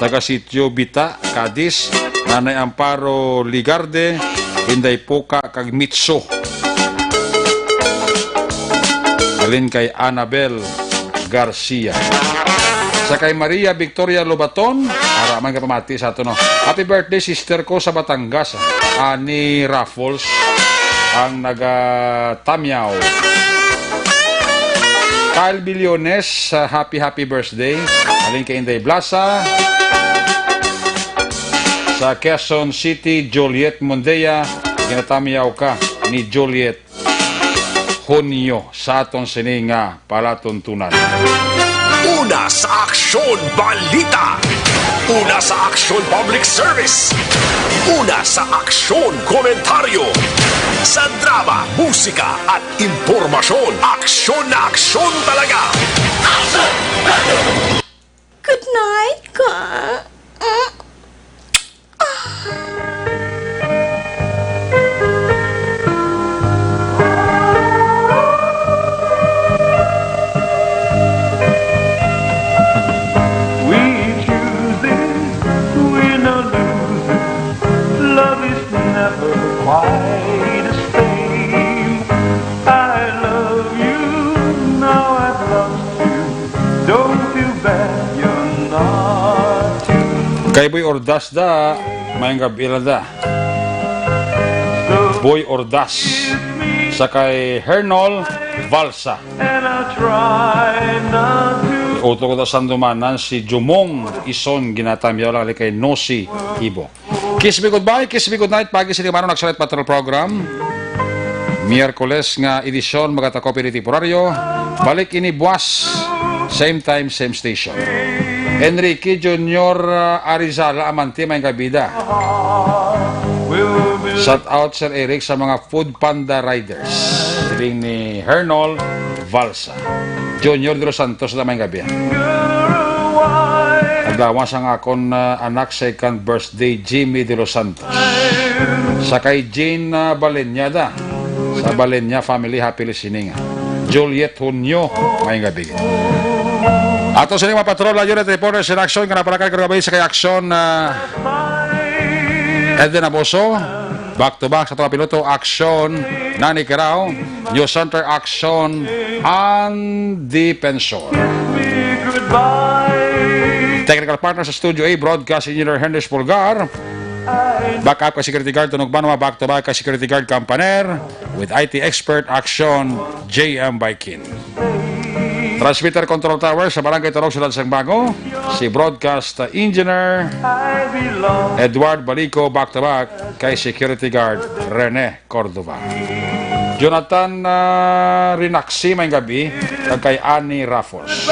taga sityo Bita, Cadiz, Nanay Amparo Ligarde, Inday Puka, kag Mitso. Rin kay Annabel Garcia. Sa kay Maria Victoria Lobaton, ara man ka pamati sa ato, no? Happy birthday, sister ko sa Batangas, ani Raffles ang nagatamyaw. Kyle Billones, ah, happy, happy birthday. Halin kay Inday Blasa. Sa Quezon City, Juliet Mondea, ginatamyaw ka ni Juliet Hunyo sa aton sini nga palatuntunan. Una sa aksyon, balita. Una sa aksyon, public service. Una sa aksyon, komentaryo. Sa drama, musika, at impormasyon, aksyon na aksyon talaga. Good night, ka. Mm. We choose this, win or lose it. Love is never quite the same. I love you, now I've lost you. Don't feel bad, you're not too Kay Boy Ordas da, may gabi lang da. Boy Ordas. Sa kay Hernol Valsa. And I try not to Utro ko ta sandumanan si Jumong Ison, ginatamyaw lang kay Nosi Ibo. Kiss me goodbye, kiss me goodnight. Pagi sini mano nagsalit patrol program. Miyerkules nga edisyon, magatakopi ni temporaryo. Balik ini buwas, same time, same station. Enrique Junior, uh, Arizala, Amante, may gabida. Shout out, Sir Eric, sa mga Food Panda riders. Siling ni Hernol Valsa. Junior de los Santos na may gabi. Adlaw sa akon, uh, anak, second birthday, Jimmy de los Santos. Sa kay Jane, uh, Balenyada. Sa Balenya family, happy listening. Juliet Hunyo, may gabi. Ato sa mga patrol, unit reporters in action, nga napalakan karong gabi sa kay action, uh, Edwin Aboso. Back to back sa tuwa piloto, action, Nani Kirao, News Center, action, and Defensor. Technical partner sa Studio A, Broadcast Engineer Henry Pulgar. Backup ka security guard, Tunog Banwa, back to back ka security guard, Kampaner, with I T expert, action, J M Baikin. Transmitter Control Tower sa Barangay Turog, Siyudad sang Bago, si Broadcast Engineer Edward Balico, back to back kay Security Guard Rene Cordova. Jonathan, ah, Rinaxi, may gabi, kag kay Annie Raffles.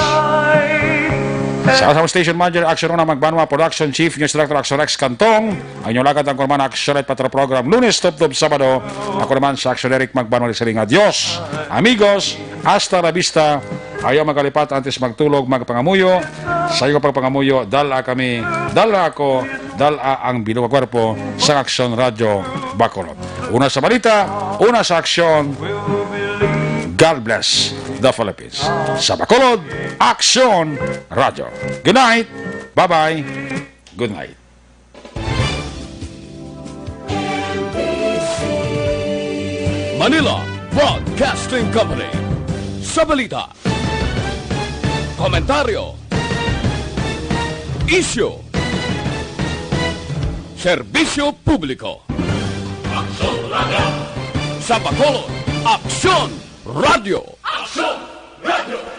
Sa, sa Station Manager, Action Una Magbanwa, Production Chief, News Director, Action Rex Cantong, ang inyong lagad ang kurman, Action Light Patrol Program, Lunes, Tubtob, Sabado. Ako naman sa Action Eric Magbanwa, siling, adios, amigos, hasta la vista. Ayaw magalipat antes magtulog, magpangamuyo. Sa iyo pagpangamuyo, dala kami, dala ako, dala ang bilog nga kwerpo sa Action Radyo Bacolod. Una sa balita, una sa aksyon. God bless the Philippines. Sa Bacolod, Aksyon Radyo. Good night. Bye-bye. Good night. Manila Broadcasting Company. Sa balita, komentaryo, isyu, serbisyo publiko. Aksyon Radyo. Sa Bacolod, Aksyon Radyo. Aksyon Radyo.